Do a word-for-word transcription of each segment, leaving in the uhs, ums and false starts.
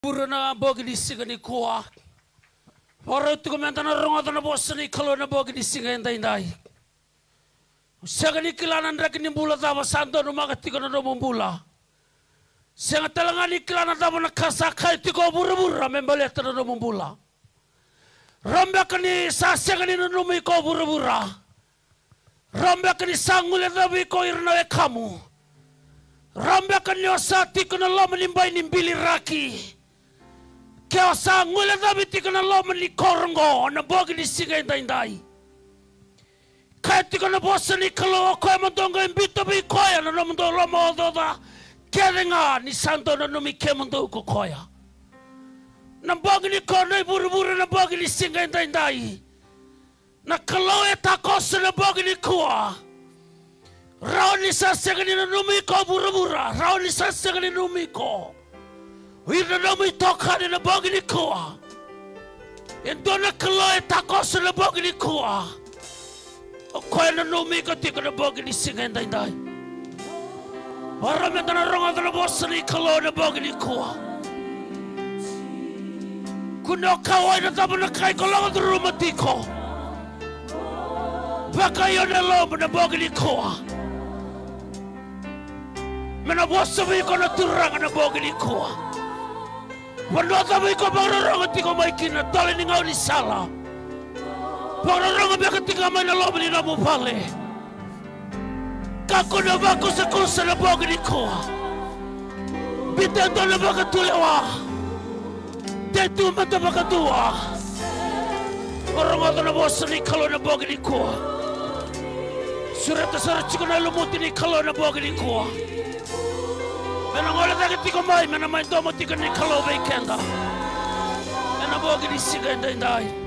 Vura na bogi ni siga nikua. Vakarau tiko meda na rogoca na vosa ni Kalou na bogi ni siga edaidai. Sega ni kila na draki ni bula cava sa donumaka tiko na nomu bula. Sega tale ga ni kila na cava na ka sa kaya tiko o vuravura me baleta na nomu bula. Rawa beka ni sa sega ni nanumi iko o vuravura. Rawa beka ni sa guilecavi iko ira na wekamu. Rawa beka ni o sa tiko na loma ni bai ni biliraki. Ke o sa guilecavi tiko na loma ni koro oqo na bogi ni siga edaidai. Kaya tiko na vosa ni Kalou, o koya mada oqo e biuta vei koya na nomudou lomaocaoca kece ga ni sa dou nanumi kemudou ko koya. Na bogi nikua na i vuravura na bogi ni siga edaidai. Na Kalou e takoso na bogi nikua. Rawa ni sa sega ni nanumi iko vuravura, rawa ni sa sega ni nanumi iko. O ira na nomu itokani na bogi nikua. E dua na Kalou e takoso na bogi nikua. O koya e nanumi iko tiko na bogi ni siga edaidai. Vakarau meda na rogoca na vosa ni Kalou na bogi nikua. Kua ni o kauwai na cava na ka iko lako curuma tiko. Vakaio na yalomu na bogi nikua. Me na vosa vei iko na Turaga na bogi nikua. Vanua cava iko vakarorogo tiko mai kina, tole ni gaunisala. Vakarorogo beka tiko mai na loma ni nomu vale. Kakua ni o vakusakusa na bogi nikua. Biuta e dua na vakatulewa. Dei tu mada vakadua. O rogoca na vosa ni Kalou na bogi nikua. Sureta sara tiko na lumuti ni Kalou na bogi nikua. Me na gole cake tiko mai, me na mai domo tiko ni Kalou vei keda. Ena bogi ni siga edaidai.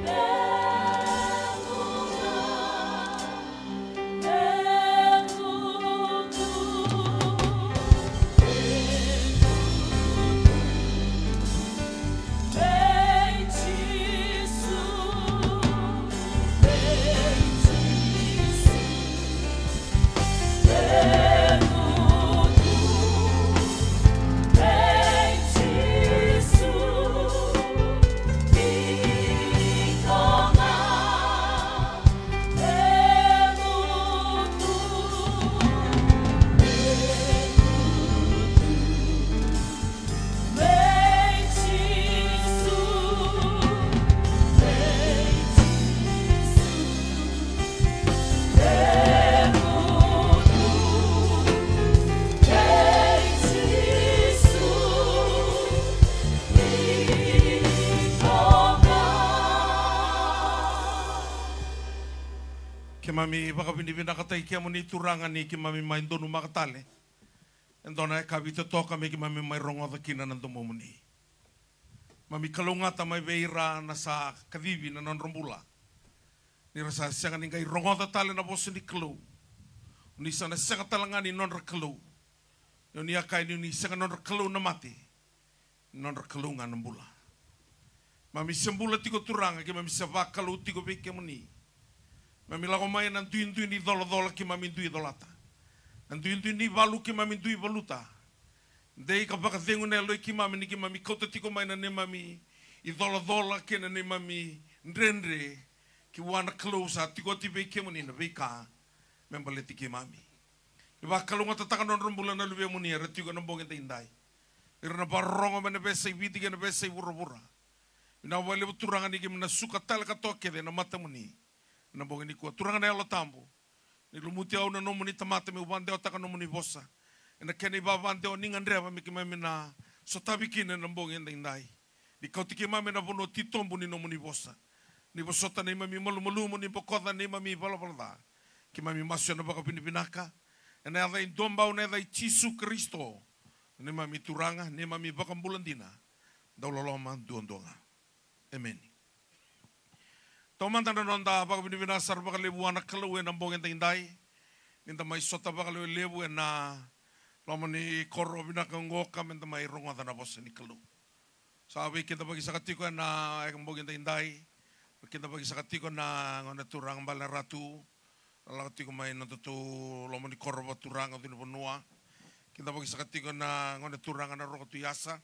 Keimami vakavinavinakataki kemuni Turaga ni keimami mai donumaka tale e dua na yakavi totoka me keimami mai rogoca kina na domomuni. Mami kalougata mai vei ira na sa kacivi na nodra bula. Ni ra sa sega ni qai rogoca tale na vosa ni Kalou. Ni sa na sega tale ga ni nodra Kalou. Ni oni a kaya ni oni sega nodra Kalou na mate. Ni nodra Kalou ga na bula. Mami se bula tiko Turaga, keimami se vakalou tiko vei kemuni. Mami lako mai ena duidui ni colacola keimami dui colata. Na duidui ni valu keimami dui valuta. Dei ka vakacegu na yaloi keimami ni keimami kauta tiko mai na neimami icolacola kei na neimami dredre ki vua na Kalou sa tiko oti vei kemuni na veika me baleti keimami. Ni vakalougatataka nodra bula na luvemuni era tiko ena bogi edaidai. Ira na vakarorogo mai na veiyasai Viti kei na veiyasai vuravura. Vinaka vakalevu Turaga ni keimami na suka tale ka toka kece ena matamuni. Ena bogi nikua Turaga na Yalo Tabu, ni lumuti au na nomuni tamata meu vakadewataka nomuni vosa ena kena ivavadewa ni gadreva me keimami na sotavi kina ena bogi edaidai. Ni kauti keimami ena vanua titobu ni nomuni vosa. Ni vosota neimami malumalumu, ni bokoca neimami ivalavala ca. Keimami masu ena vakavinavinaka ena yaca e duabau, na yaca i Jisu Karisito, neimami Turaga, neimami Vakabula dina, dauloloma duadua ga. Emeni. Taumada na noda vakavinavinaka sara vakalevu vua na Kalou ena bogi edaidai. Ni da mai sota vakalevulevu ena loma ni koro vinaka oqo ka me da mai rogoca na vosa ni Kalou. Sa veikidavaki saka tiko ena bogi edaidai. Veikidavaki saka tiko na gone turaga Bale na Ratu. Na lako tiko mai na nodatou loma ni koro vakaturaga Cunivanua. Kidavaki saka tiko na gone turaga na Roko Tui Asa.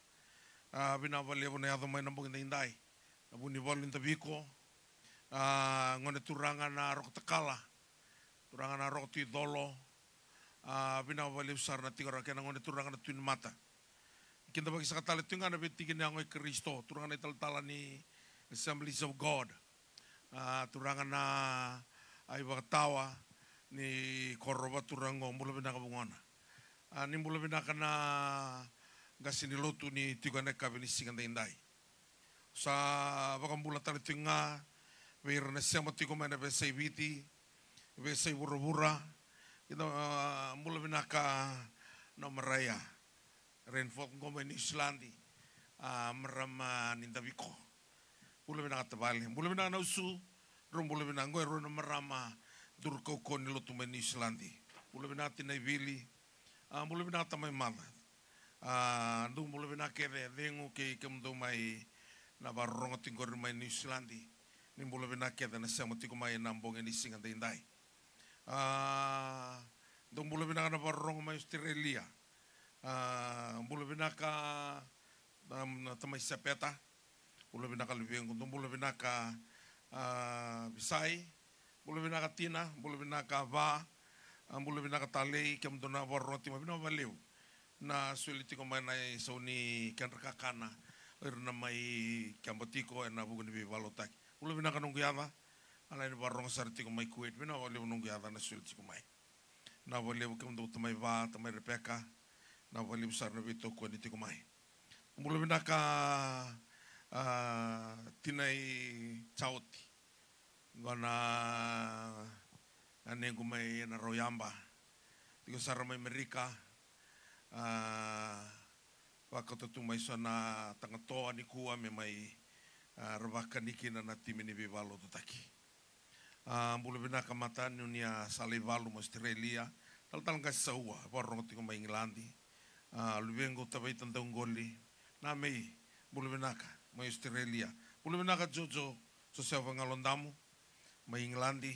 A, vinaka vakalevu na yaco mai na bogi daidai. Na vunivalu ni Daviko. A, gone turaga na Roko Takala. Turaga na Roko Tui Colo. A, vinaka vakalevu sara na tiko ra kei na gone turaga na Tui ni Mata. Kidavaki saka tale tu ga na veitiki ni yago i Karisito, turaga na italatala ni Assemblies of God. A, turaga na Aivakatawa ni Korova, turaga o bula vinaka vugona. A, ni bula vinaka na qase ni lotu ni tiko ena yakavi ni siga daidai. Sa vakabula tale tiko ga vei ira na sema tiko mai na veiyasai Viti, veiyasai vuravura. Kina, a, bula vinaka na maraia. Rainforth qo mai Niusiladi, a, marama ni Daviko. Bula vinaka tavale, bula vinaka na usu, drau bula vinaka qo e rua na marama duru kaukauwa ni lotu mai Niusiladi. Bula vinaka Tina Ivili, a, bula vinaka tamai Maca. A, dou bula vinaka kece, cegu kei kemudou mai na vakarorogo tiko qori mai Niusiladi. Ni bula vinaka kece na sema tiko mai na bogi ni siga daidai. A, dou bula vinaka na vakarorogo mai Australia. A, bula vinaka, a, na tamai Sepeta. Bula vinaka luvequ, dou bula vinaka, a, Visai. Bula vinaka Tina, bula vinaka Va. A, bula vinaka Talei, kemudou na vakarorogo tiko mai, vinaka vakalevu na soli tiko mai na isau ni kedra kakana, o ira na mai keba tiko ena vuku ni veivakalotutaki. Bula vinaka noqu yaca, a lai ni vakarorogo sara tiko mai Kuwait, vinaka vakalevu noqu yaca na soli tiko mai. Vinaka vakalevu kemudou tamai Va, tamai Repeka, vinaka vakalevu sara na veitokoni tiko mai. Bula vinaka, a, Tina i Jaoti. Qo na ganequ mai ena Rauyaba. Tiko sara mai Merika. A, vakauta tu mai so na tagatoa nikua me mai, a, ra vakani kina na timi ni veivakalotutaki. A, bula vinaka Mata, Nunia Salaivalu mai Australia. Talatala qase Saua, vakarorogo tiko mai Igiladi. A, luvequ Tavaita Dauqoli. Namei, bula vinaka mai Australia. Bula vinaka Jojo, Josefa Galodamu mai Igiladi.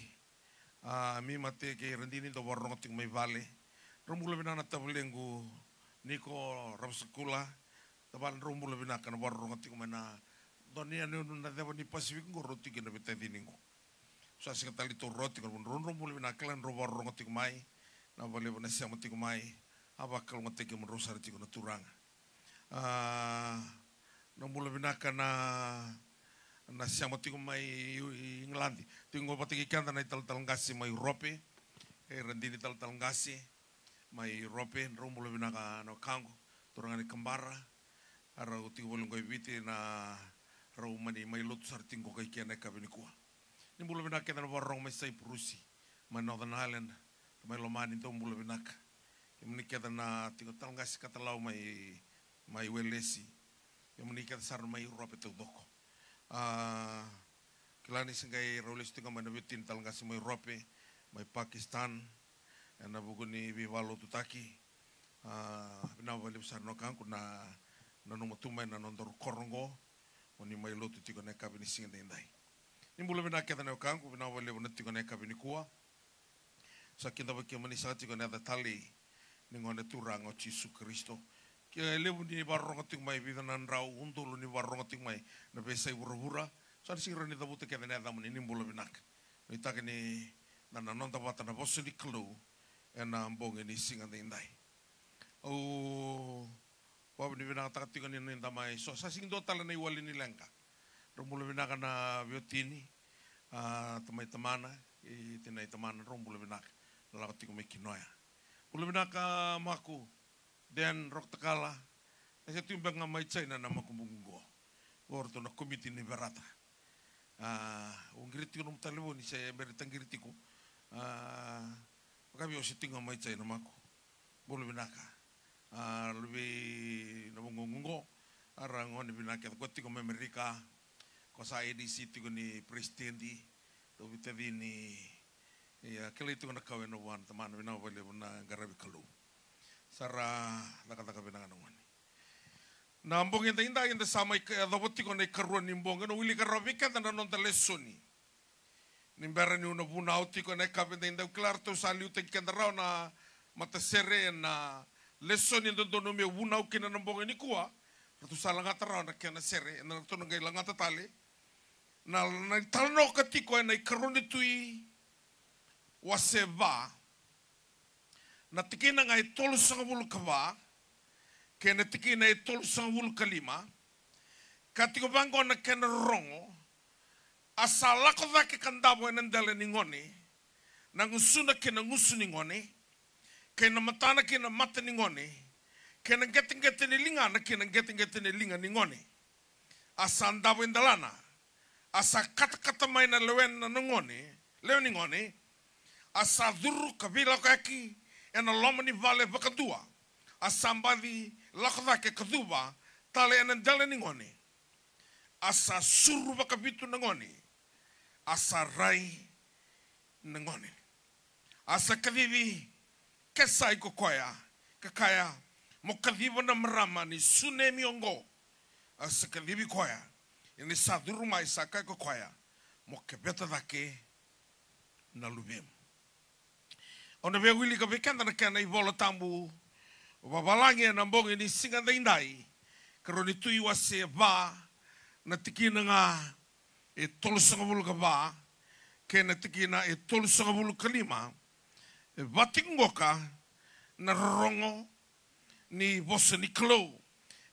A, Mimate kei Radini dau vakarorogo tiko mai vale. Drau bula vinaka na tavalequ Niko Ravasakula. Tavale drau bula vinaka na vakarorogo tiko mai na dua ni yanuyanu na ceva ni Pacific qo rau tiko kina veitacini qo. Sa sega tale ni taura tiko na vanua, drau bula vinaka kila drau vakarorogo tiko mai. Vinaka vakalevu na sema tiko mai. A vakalougatataki kemudrau sara tiko na turaga. A, na bula vinaka na, na sema tiko mai i, i Igiladi. Tiko qo vata kei keda na italatala qase mai Urope. E Radini talatala qase mai Urope, drau bula vinaka na wekaqu, turaga ni Kabara. A rau tiko voli qo i Viti na rau mani mai lotu sara tiko qo kai kea na yakavi nikua. Ni bula vinaka kece na vakarorogo mai Saipurusi, mai Northern Ireland, mai lomani dou bula vinaka. Kemuni kece na tiko tale qase Katalau mai, mai Welesi. Kemuni kece sara mai Urope taucoko. A, kila ni se qai rau lesu tiko mai na veiwatini tale qase mai Urope, mai Pakistan, ena vuku ni veivakalotutaki. A, vinaka vakalevu sara na wekaqu na nanuma tu mai na nodaru koro oqo, mo ni mai lotu tiko na yakavi ni siga daidai. Ni bula vinaka kece na wekaqu, vinaka vakalevu na tiko na yakavi nikua. Sa kidavaki kemuni saka tiko ena yaca talei ni Gone Turaga o Jisu Karisito. Ke levu ni vakarorogo tiko mai, vica na drau, udolu ni vakarorogo tiko mai na veiyasai vuravura. Sa na sega ni rawa ni cavuta kece na yacamuni, ni bula vinaka. Nuitaka ni da na noda vata na vosa ni Kalou ena bogi ni siga daidai. Au vakavinavinakataka tiko ni da mai so, sa sega ni dua tale na iwali ni leqa. Drau bula vinaka na veiwatini, a, tamai tamana, i tinai tamana, drau bula vinaka na lako tiko mai Kinoya. Bula vinaka maku, Dan Roko Takala, na se tu beka ga mai China na makubuqu qo. Qo ratou na komiti ni Verata. A, au qiri tiko nomu talevoni se bera ni taqiri tiko. A, vakavi o se tiko ga mai China maku. Bula vinaka. A, luvei na vugogo qo, a ra gone vinaka kece, ko tiko mai Amerika, ko sa A D C tiko ni peresitedi, tou veitacini, ia, kilai tiko na kau ena vua na tamana, vinaka vakalevu na qaravi Kalou. Sa ra cakacaka vinaka na gone. Na bogi edaidai eda sa mai ka-, yacova tiko na ikarua ni bogi, na wilika rawa vei keda na noda lesoni. Ni bera niu na vunau tiko ena yakavi edaidai, au kila ratou sa liutaki keda rawa na matasere ena lesoni e dodonu meu vunau kina na bogi nikua. Ratou sa lagata rawa na kena sere, eda na ratou na qai lagata tale. Na, na italanoa ka tiko ena iKarua ni Tui wase va, na tikina ga e tolusagavulu ka va kei na tikina e tolusagavulu ka lima. Ka tiko vaqo na kena rorogo: A sa lako cake ka davo ena dela ni gone, na gusuna ki na gusu ni gone, kei na matana ki na mata ni gone, kei na qeteqete ni ligana ki na qeteqete ni liga ni gone. A sa davo e delana, a sa katakata mai na lewena na gone, lewe ni gone, a sa curu ka veilakoyaki ena loma ni vale vakadua, a sa baci lako cake ka cuva tale ena dela ni gone. A sa suru vakavitu na gone, a sa rai na gone. A sa kacivi Kesai ko koya, ka kaya, "Mo kaciva na marama ni Sunemi oqo." A sa kacivi koya, ia ni sa curu mai sa kaya ko koya, "Mo keveta cake na luvemu." Au na via wilika vei keda na kena iVola Tabu vavalagi ena bogi ni siga daidai, Karua ni Tui wase va, na tikina ga e tolusagavulu ka va kei na tikina e tolusagavulu ka lima. E vaka tiko qoka na rorogo ni vosa ni Kalou.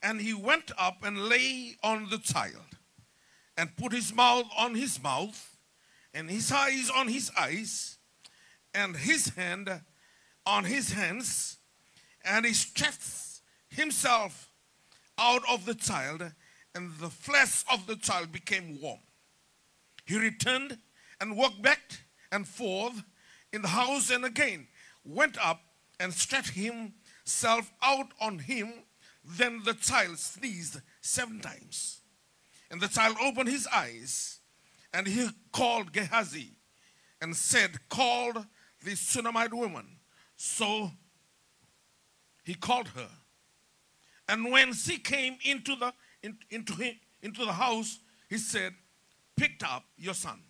And he went up and lay on the child, and put his mouth on his mouth, and his eyes on his eyes, and his hand on his hands, and he stretched himself out of the child, and the flesh of the child became warm. He returned and walked back and forth in the house, and again went up and stretched himself out on him. Then the child sneezed seven times. And the child opened his eyes, and he called Gehazi, and said, "Call the Shunammite woman." So he called her. And when she came into the, in, into him, into the house, he said, "Picked up your son."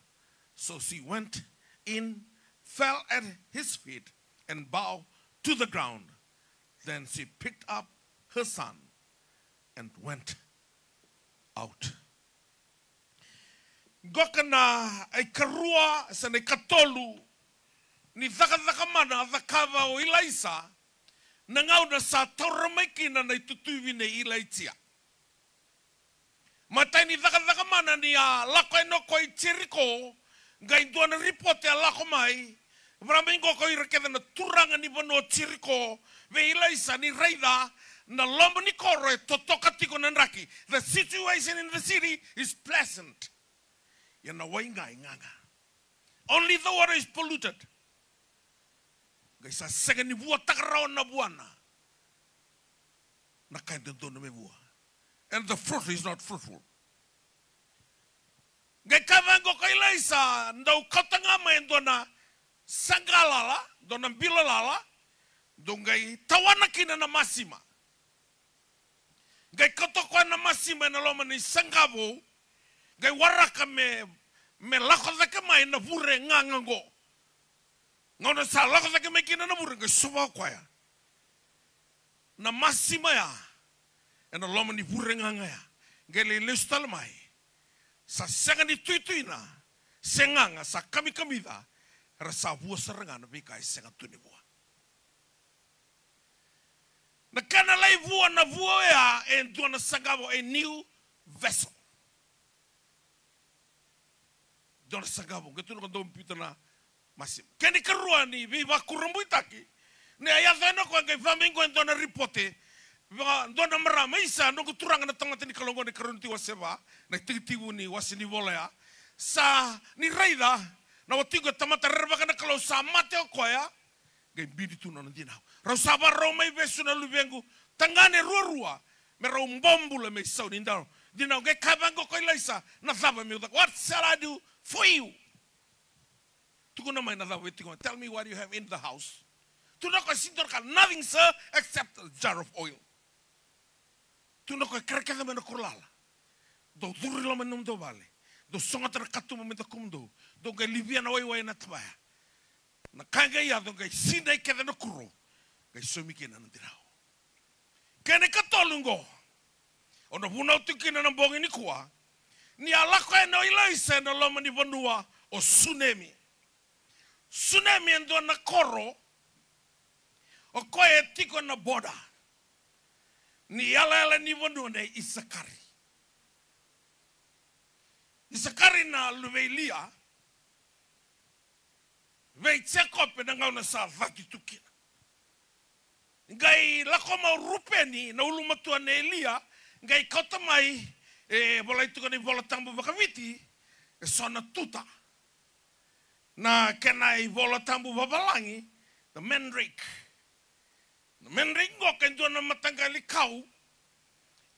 So she went in, fell at his feet, and bowed to the ground. Then she picked up her son and went out. Qoka na ikarua se na ikatolu ni cakacaka mana a cakava o Ilaisa, na gauna sa taura mai kina na itutuvi nei Ilaija. Matai ni cakacaka mana ni a lako yani o koya i Jeriko, qai dua na ripote a lako mai, vaka mai qo ko ira kece na turaga ni vanua o Jeriko vei Ilaisa ni raica na loma ni koro e totoka tiko na draki. The situation in the city is pleasant. Ia na wai ga e gaga. Only the water is polluted. Qai sa sega ni vuataka rawa na vuana na ka e dodonu me vua. And the fruit is not fruitful. Qai kaya vaqo ko Ilaisa, "Dou kauta ga mai e dua na saqa lala, dua na bilo lala, dou qai tawana kina na masima." Qai kauta o koya na masima ena loma ni saqa vou, qai waraka me, me lako cake mai na vure gaga oqo. Gauna sa lako cake mai kina na vure, qai sova o koya na masima ya ena loma ni vure gaga ya. Qai lai lesu tale mai, sa sega ni tuituina se gaga, sa kamikamica, era sa vua sara ga na veika e sega tu ni vua. Na kena lai vua na vua oya e dua na saqa vou, a new vessel. Dua na saqa vou, qai tu na ka dau biuta na masima. Kena ikarua ni veivakurabuitaki, ni a yaco yani o koya qai vaka mai qo e dua na ripote, vaka dua na marama, "Isa, noqu turaga na tamata ni Kalou oqo," na ikarua ni Tui wase va, na itikitivu ni wase ni vola ya. Sa ni raica na watiqu e tamata rerevaka na Kalou, sa mate o koya. Qai bidi tu na nona dinau. Rau sa vakarau mai vesu na luvequ tagane ruarua me rau bobula me isau ni dau dinau. Qai kaya vaqo ko Ilaisa, "Na cava meu caka? What shall I do for you?" Tukuna mai na cava e tiko mai. Tell me what you have in the house. Tukuna o koya, "Sega ni dua na ka." "Nothing, sir, except a jar of oil." Tukuna o koya, "Kerekere mai na koro lala. Dou curu i loma ni nomudou vale. Dou sogota na katuba mai dakumudou. Dou qai livia na waiwai ena tabaya." Na ka qai yaco, qai sinai kece na kuro, qai saumi kina na dinau. Kena ikatolu oqo, Au na vunau tiko kina na bogi nikua. Ni a lako yani o Ilaisa ena loma ni vanua o Sunemi. Sunemi e dua na koro o koya e tiko ena boda ni yalayala ni vanua nei Isakari. Isakari na luve i Lia vei Jekope na gauna sa cati tu kina. Qai lako mai o Rupeni na ulumatua nei Lia, qai kauta mai, e volai tu ena iVola Tabu vakaviti, e so na tuta. Na kena iVola Tabu vavalagi, the mandrake. Na mandrake qo e dua na mataqali kau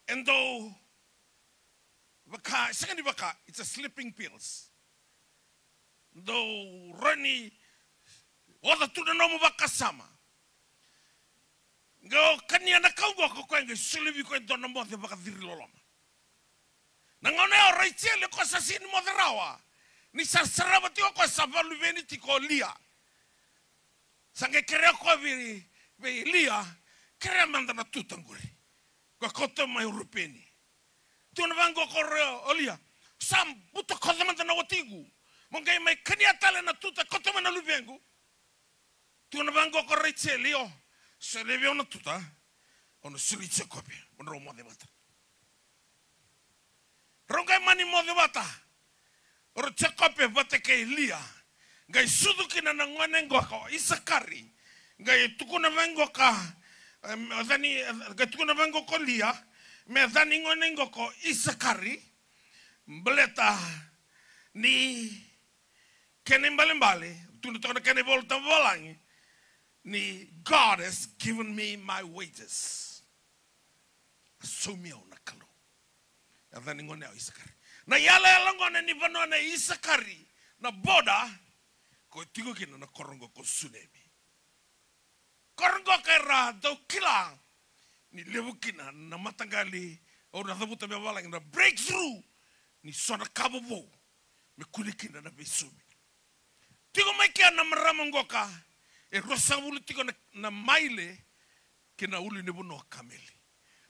e dau vaka, sega ni vaka, it's a sleeping pills. Dau rawa ni oca tu na nomu vakasama. Qai o kania na kau qo, o koya qai solia vei iko e dua na moce vakaciriloloma. Na gauna ya o Raicheli, o koya sa sega ni moce rawa. Ni sa sarava tiko o koya sa vakaluveni tiko o Lia. Sa qai kerea o koya vei, vei Lia, kerea mada na tuta qori. Qai kauta mai o Rupeni. Tukuna vaqo ko Lia, sa butakoca mada na watiqu. Mo qai mai kania tale na tuta, kauta mai na luvequ. Tukuna vaqo ko Raicheli, io, solia vei au na tuta, au na solia i Jekope, mo drau moce vata. Rau qai mani moce vata o Jekope vata kei Lia. Qai sucu kina na gone qoka o Isakari. Qai tukuna vaqo ka, em, cani, qai tukuna vaqo ko Lia, me cani gone qoka o Isakari. Baleta ni kena ibalebale, tukuna toka na kena iVola Tabu vavalagi, ni God has given me my wages. A saumi au na Kalou. Yaca ni gone o Isakari. Na yalayala gone ni vanua nei Isakari, na boda, ko tiko kina na koro qo ko Sunemi. Koro qo ka era dau kila ni levu kina na mataqali, au na cavuta me vavalagi, na breakthrough ni so na ka vovou me kune kina na veisumi. Tiko mai kea na marama qoka, e ruasagavulu tiko na, na maile ki na ulunivanua o Kameli.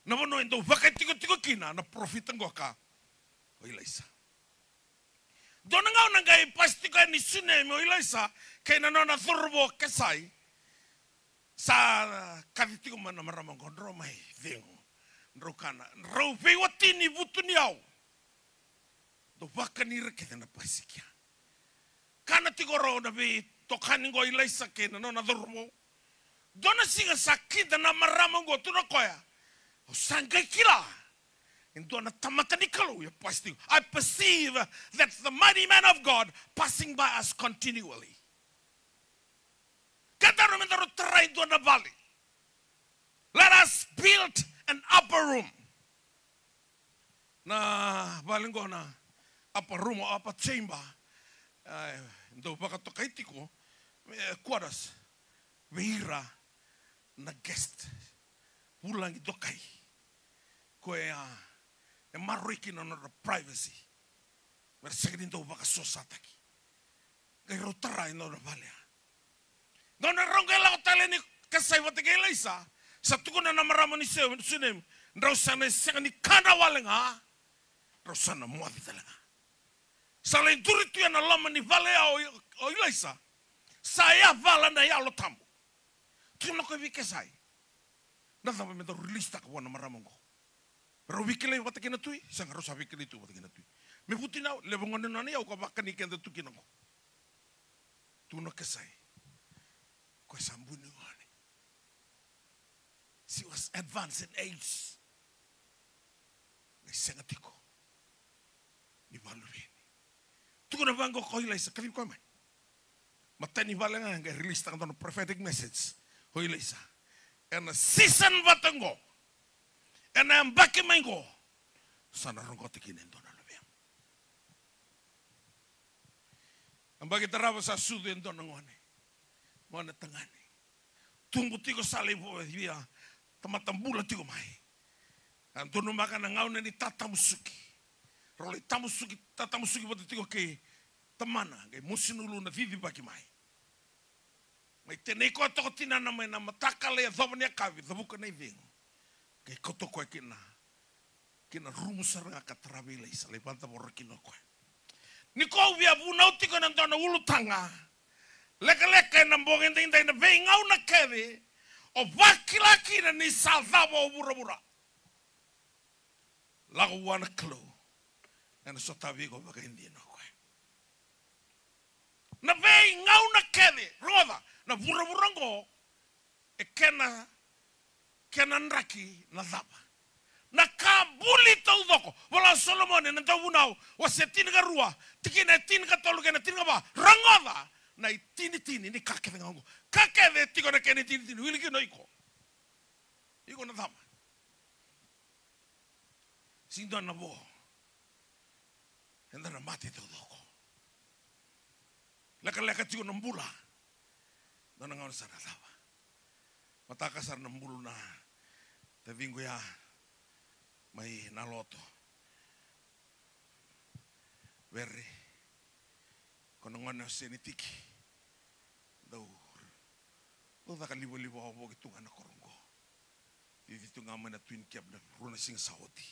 Na vanua e dau vakaitikotiko kina na parofita qoka o Ilaisa. Dua na gauna qai pasi tiko yani Sunemi o Ilaisa kei na nona cauravou o Kesai. Sa kaci tiko mai na marama qo, drau mai cegu, drau kana, drau veiwatini vutuniyau. Dau vakani ira kece na pasi kea. Kana tiko rau na veitokani qo o Ilaisa kei na nona cauravou. Dua na siga sa kida na marama qo, tukuna o koya, au sa qai kila e dua na tamata ni Kalou e pasi tiko. I perceive that the mighty man of God passing by us continually. Kedaru me daru tarai dua na vale. Let us build an upper room. Na vale qo na upper room, upper chamber. E dau vakatokai tiko, e, quarters vei ira na guest, vulagi dokai. Koya e maroroi kina na nodra privacy. Me ra sega ni dau vakasosataki. Qai rau tara e dua na vale ya. Gauna rau qai lako tale yani Kesai vata kei Ilaisa, sa tukuna na marama ni Su-, Sunemi, drau sa na sega ni kana wale ga, drau sa na moce tale ga. Sa lai duri tu ya na loma ni vale ya o, o Ilaisa. Sa yavala na Yalo Tabu. Tukuna o koya vei Kesai, na cava me daru release taka vua na marama qo? Rau veikilai vata kei na tui? Sega, rau sa veikilai tu vata kei na tui. Me vutuniyau, levu gone nona iyau ka vakani keda tu kina qo. Tukuna o Kesai, o koya sa buni gone. She was advanced in age. Qai sega tiko ni vakaluveni. Tukuna vaqo ko Ilaisa, kacivi koya mai. Matai ni vale ga qai release taka dua na prophetic message o Ilaisa. Ena season vata qo, ena yabaki mai qo, sa na roqota kina e dua na luvemu. Yabaki tarava sa sucu e dua na gone, gone tagane. Tubu tiko, sa lai vo-, via tamata bula tiko mai. A donumaka na gauna ni tatamusuki. Rau lai tamusuki, tatamusuki vata tiko kei tamana, qai mosi na ulu, na cicivaki mai. Mai tenei koya toka tinana mai na matakala, yacova na yakavi, cavuka na icegu. Qai kauta koya kina, Kina rumu sara ga ka tara vei Ilaisa, lai vakadavora kina o koya. Ni ko au via vunau tiko ena dua na ulutaga lekaleka ena bogi edaidai, na veigauna kece o vakila kina ni sa cava o vuravura. Lako vua na Kalou, ena sotavi iko vakaidina o koya. Na veigauna kece, rogoca, na vuravura oqo, e kena, kena draki na cava. Na ka buli taucoko. Vola o Solomoni ena Dauvunau, wase tinikarua, tikina e tinikatolu kei na tinikava. Rogoca na itinitini ni ka kece ga oqo. Ka kece e tiko na kena itinitini. Wili kina o iko. Iko na cava? Sega ni dua na vo. Eda na mate taucoko. Lekaleka tiko na bula. Dua na gauna sa na cava. Mataka sara na bulu na taciqu ya mai Naloto. Vere. Ko na gone o Senitiki. Dau, dau caka livaliva wavoki tu ga na koro oqo. Cici tu ga mai na Twin Cab na rua na siga sa oti.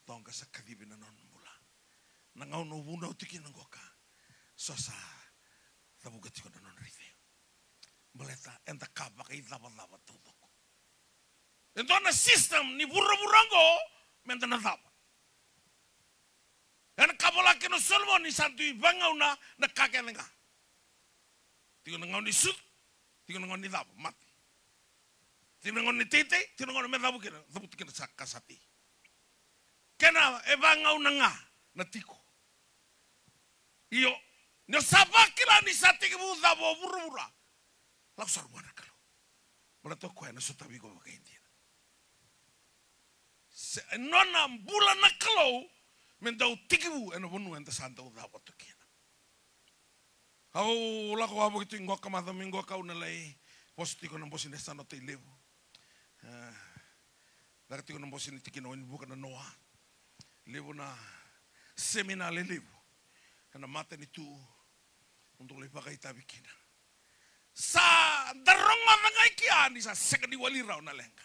Toqa sa kacivi na nona bula. Na gauna au vunau tiko kina qoka, so sa cavuka tiko na nona raica. Baleta eda ka vakaicavacava taucoko. E dua na system ni vuravura oqo meda na cava. Ena ka vola kina o Solomoni, sa dui vagauna na ka kece ga. Tiko na gauna ni sucu, tiko na gauna ni cava, mate. Tiko na gauna ni teitei, tiko na gauna me cavu kina, cavuti kina sa ka sa tei. Kena e vagauna ga na tiko. Io, ni o sa vakila ni sa tekivu cava o vuravura, lako sara vua na Kalou. Baleta o koya ena sotavi iko vakaidina. Se nona bula na Kalou me dau tekivu ena vanua eda sa dau cava tu kina. Au lako wavoki tu i qoka, macawa mai qoka au na lai vosa tiko na bose ni yasana o Tailevu. E, caka tiko na bose ni tikina o Wainivuka na Noa. Levu na semina lelevu ena matanitu. Au dau lai vakaitavi kina. Sa da rogoca ga i kea ni sa sega ni wali rawa na leqa.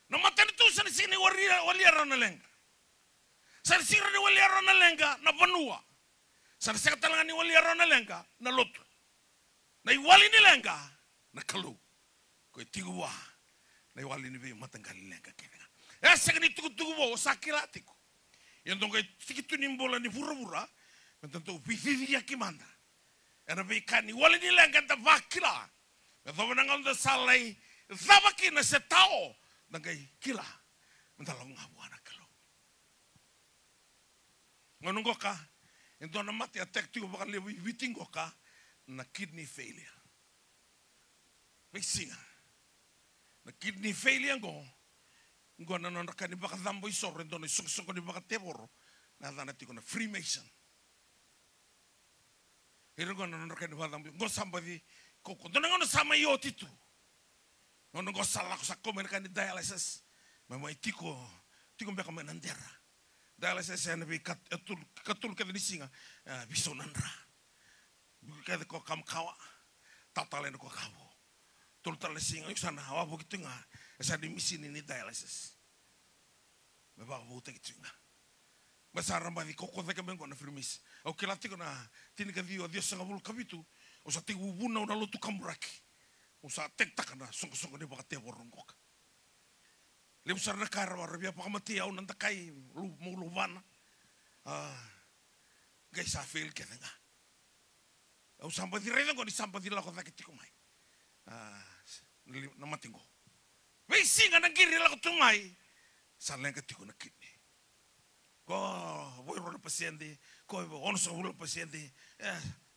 Na matanitu sa na sega ni wali, walia rawa na leqa. Sa na sega ni walia rawa na leqa na vanua. Sa na sega tale ga ni walia rawa na leqa na lotu. Na iwali ni leqa na Kalou. Ko e tiko vua na iwali ni veimataqali leqa kece ga. E sega ni tukutuku vou, o sa kila tiko. Ia dou qai tiki tu ni bula ni vuravura, me da dau veiciciyaki mada ena veika ni wali ni leqa eda vakila. Me yacova na gauna da sa lai cava kina se tao, da qai kila me da lako ga vua na Kalou. Gauna qoka, e dua na mate e attack tiko vakalevu i Viti qoka, na kidney failure. Veisiga. Na kidney failure qo, qo na nodra ka ni vakacabo isoro e dua na isoqosoqo ni vakatevoro, na yacana tiko na Freemason. Ira qo na nodra ka ni vakacabo, qo sa baci, ko, ko dua na gauna sa mai oti tu. Gauna qo sa lako sa kau mai na ka ni dialysis. Mai, mai tiko, tiko beka mai na dera. Dialysis ena veika, e tolu, katolu kece ni siga, e, veisau na dra. Biu kece ko kamakawa, tatala ena ko kavu. Tolu tale na siga, iko sa na wavoki tu ga, e sa ni misini ni dialysis. Me vakavoutaki tu ga. Me sa ra baci kaukaua cake mai qo na Freemason. Au kila tiko na tinikaciwa ciwasagavulu ka vitu, au sa tekivu vunau na lotu kaburaki. Au sa tekitaka na soqosoqo ni vakatevoro qoka. Levu sara na ka era, era via vakamatei au na dakai, lou, meu luvana. A, qai sa fail kece ga. Au sa baci raica qo ni sa baci lako cake tiko mai. A, na li-, na mate qo. Veisiga na qiri lako tu mai, sa leqa tiko na kidney. Ko vo e rua na pasede, ko vo e onosagavulu na pasede, e,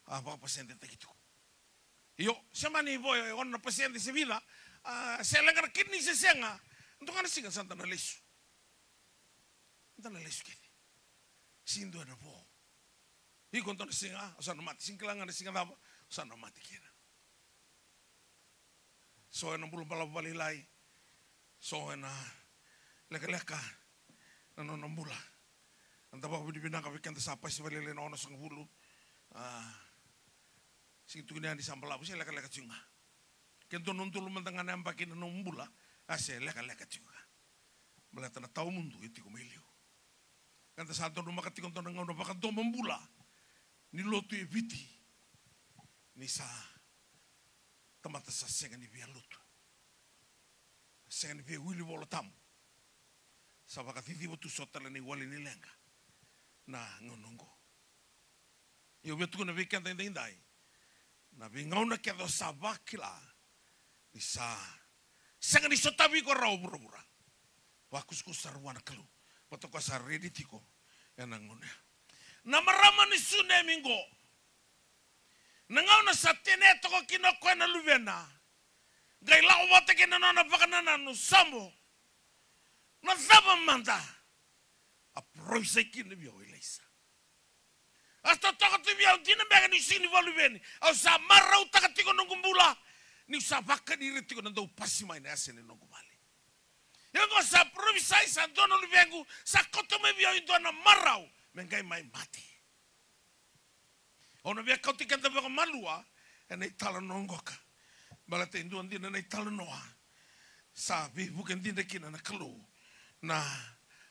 a vakapasedetaki tiko. Io, se mani vo e ono na pasede se vica, a, se leqa na kidney se sega, dua ga na siga sa da na lesu. Da na lesu kece. Sega ni dua na vo. Iko dua na siga, o sa na mate. Sega ni kila ga na siga cava, o sa na mate kina. So ena bula balavu vakalailai. So ena lekaleka na nona bula. Eda vakavinavinaka vei keda sa pasi vakalailai na onosagavulu. A, sega ni tukuni yani sa balavu, se lekaleka tiko ga. Ke dua na udolu mada ga na yabaki na nomu bula, a se lekaleka tiko ga. Baleta na tawamudu e tiko mai liu. Eda sa donumaka tiko dua na gauna vakadomobula ni lotu e Viti. Ni sa tamata sa sega ni via lotu. Sega ni via wili Vola Tabu. Sa vakaciciva tu so tale na iwali ni leqa na gauna oqo. Ia au via tukuna vei keda edaidai, na veigauna kece o sa vakila ni sa sega ni sotavi iko rawa o vuravura, vakusakusa sara vua na Kalou, vata koya sa redi tiko ena gauna ya. Na marama ni Sunemi qo, na gauna sa tene toka kina o koya na luvena, qai lako vata kei na nona vakanananu, Sabo, na cava mada a parofisai kina vei au o Ilaisa? A totoka tu vei au, dina beka niu sega ni vakaluveni, au sa marautaka tiko noqu bula, niu sa vakani ira tiko na dau pasi mai na yasa ni noqu vale. Ia oqo sa parofisai, sa dua na luvequ, sa kauta mai vei au e dua na marau me qai mai mate. Au na via kauti keda vakamalua ena italanoa qoka. Baleta e dua dina na italanoa sa veivuke dina kina na Kalou na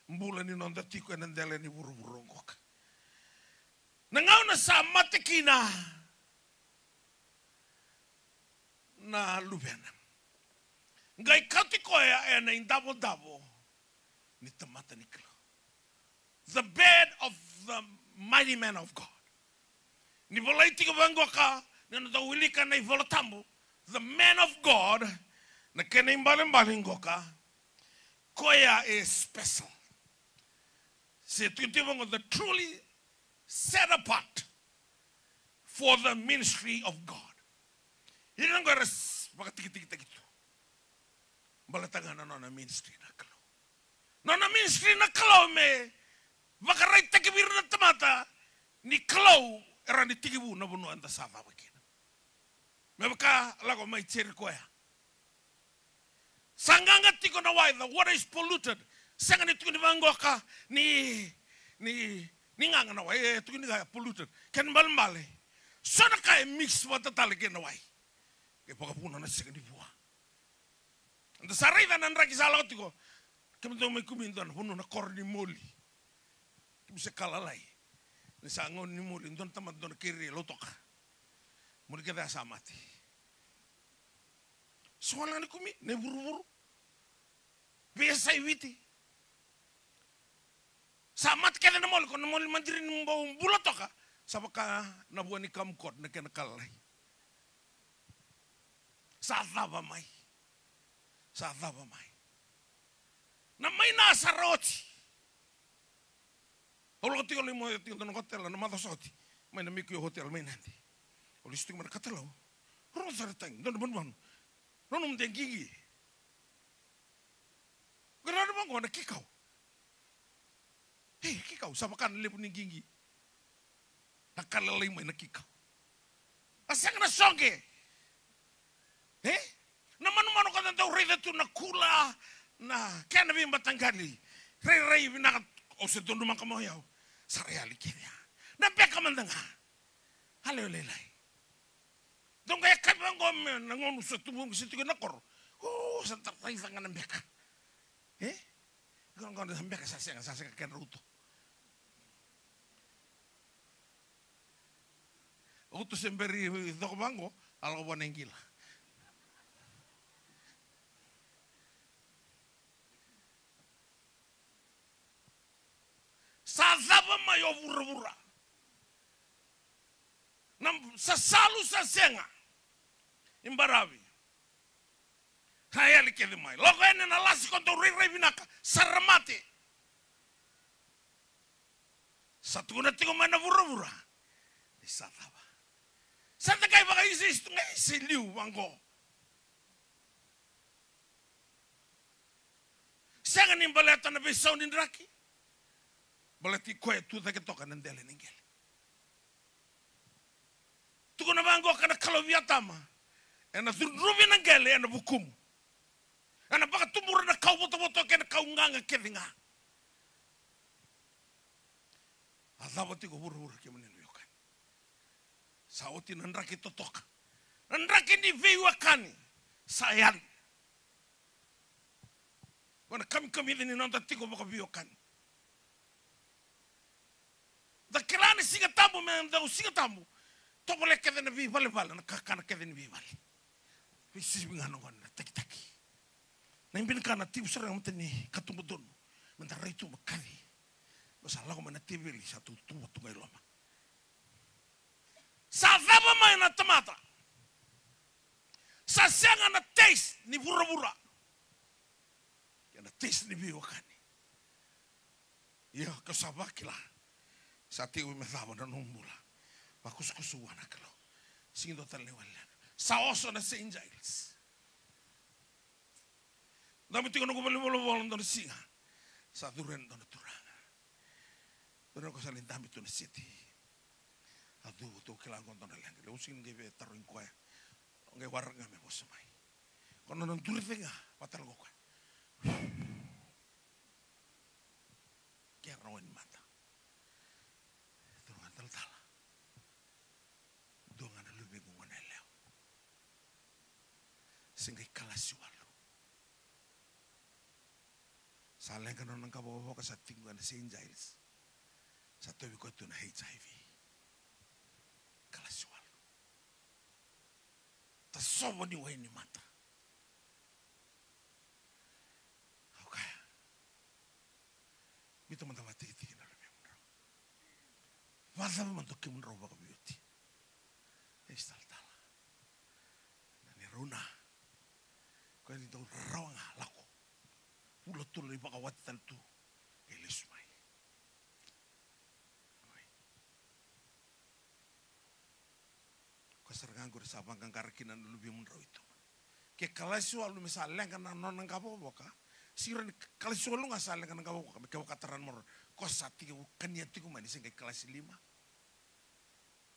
bula ni noda tiko ena dela ni vuravura qoka. Na gauna sa mate kina na luvena, qai kauti koya ena idavodavo ni tamata ni Kalou. The bed of the mighty man of God. Ni volai tiko vaqoka, ni na dau wilika na iVola Tabu, the man of God, na kena ibalebale qoka, koya e special. Se tukuni tiko vaqo, the truly set apart for the ministry of God. Ira na qo era s-, vakatikitikitaki tu. Baleta ga na nona ministry na Kalou. Nona ministry na Kalou me vakaraitaki vei ira na tamata ni Kalou e rawa ni tekivu na vanua eda sa cava kina. Me vaka lako mai Jeriko ya. Sa qaqa tiko na wai, the water is polluted. Sega ni tukuni vaqoka ni, ni, ni qaqa na wai, e tukuni ga e polluted. Kena ibalebale, so na ka e mix vata tale kei na wai. Ke vakavuna na sega ni vua. Eda sa raica na draki sa lako tiko. Kemudou mai kumi dua na vanua na koro ni moli. Kemu se ka lalai. Ni sa gauna ni moli, dua na tamata, dua na keri e lautoka. Moli kece a sa mate. So wale ga ni kumi, na ivuruvuru. Veiyasai Viti. Sa mate kece na moli, ko na moli madiri ni bau bula toka. Sa vaka na vua ni kamukot na kena ka lalai. Sa cava mai. Sa cava mai. Na mai na sa ra oti. Au lako tiko lai moce tiko dua na hotel na macawa sa oti. Mai na Mikuya Hotel mai Nadi. Au lesu tiko mai na katalau. Rogoca sara e tagi, dua na manumanu. Nanuma de qiqi. Qai raica vaqo na kikau. Ei, kikau, sa vaka na levu ni qiqi. Na ka lalai mai na kikau. A sega na soqe. E? Na manumanu ka da dau raica tu na kula, na kena veimataqali. Rairai vinaka, au se donumaka mai o yau. Sa ra yali kece ya. Na beka mada ga. A lewe lailai. Dou qai yakavi vaqo me na gauna sa tubu se tiko na koro. O, sa da raica ga na beka. E? Qo, qo na beka sa sega, sa sega kedra uto. Uto se bera ni coko vaqo, a lako vua na iqila. Sa cava mai o vuravura. Na sasalu sa sega. Ibaravi. Sa yali kece mai. Lako yani na lasi ko dau rairai vinaka. Sa ra mate. Sa tukuna tiko mai na vuravura. Ni sa cava. Sa da qai vakaisiisi tu ga i se liu vaqo. Sega ni baleta na veisau ni draki. Baleta i koya tu cake toka na dela ni qele. Tukuna vaqoka na Kalou vei Atama, ena cudruvi na qele ena vukumu. Ena vakatubura na kau votovoto kei na kau qaqa kece ga. A cava tiko vuravura kemuni na veiwekani? Sa oti na draki totoka. Na draki ni veiwekani sa yali. Qo na kamikamica ni noda tiko vakaveiwekani. Da kila ni Siga Tabu me dau Siga Tabu. Tovolea kece na veivalevale, na kakana kece ni veivale. Veisivi ga na gone na takitaki. Na ibini ka na tivu sara ga mata ni katuba donu. Me da rai tu ma kaci. Qo sa lako mai na teveli, sa tu, tu, tu ga i loma. Sa cava mai na tamata. Sa sega na taste ni vuravura. Kei na taste ni veiwekani. Ia, kau sa vakila. Sa tiko me cava na nomu bula. Vakusakusa vua na Kalou. Sega ni dua tale na iwali leqa. Sa oso na Saint Giles. Dabe tiko noqu valenivolavola dua na siga. Sa curu yani dua na turaga. Dua na ka sa lai dabe tu na seti. A cuva tu, kila qo dua na leqa. Levu sega ni qai via tarogi koya. Qai waraka ga me vosa mai. Ko na nona duri cake ga, vaka tale qo koya. Kera na wainimata. Turaga talatala. Dua ga na luvequ gone yalewa. Se qai kalasi walu. Sa leqa na nona qavokavoka, sa tiko ga na Saint Giles. Sa tauvi koya tu na H I V. Kalasi walu. Tasova ni wainimata. Au kaya. Biuta mada vakatikitiki na luvemudrau. Vakacava mada o kemudrau vakaveioti? Ei, sa talatala. Na neirau na. Koya ni dau rarawa ga lako. Vula tolu na ivakawati tale tu. Qai lesu mai. Oi. Koya sara ga qori sa vaqaqara kina na luvemudrau i tuba. Ke kalasi walu me sa leqa na nona qavokavoka. Sega ni kalasi walu ga sa leqa na qavokavoka, me kevaka tara na maroroi. Koya sa tiko kania tiko mai ni se qai kalasi lima.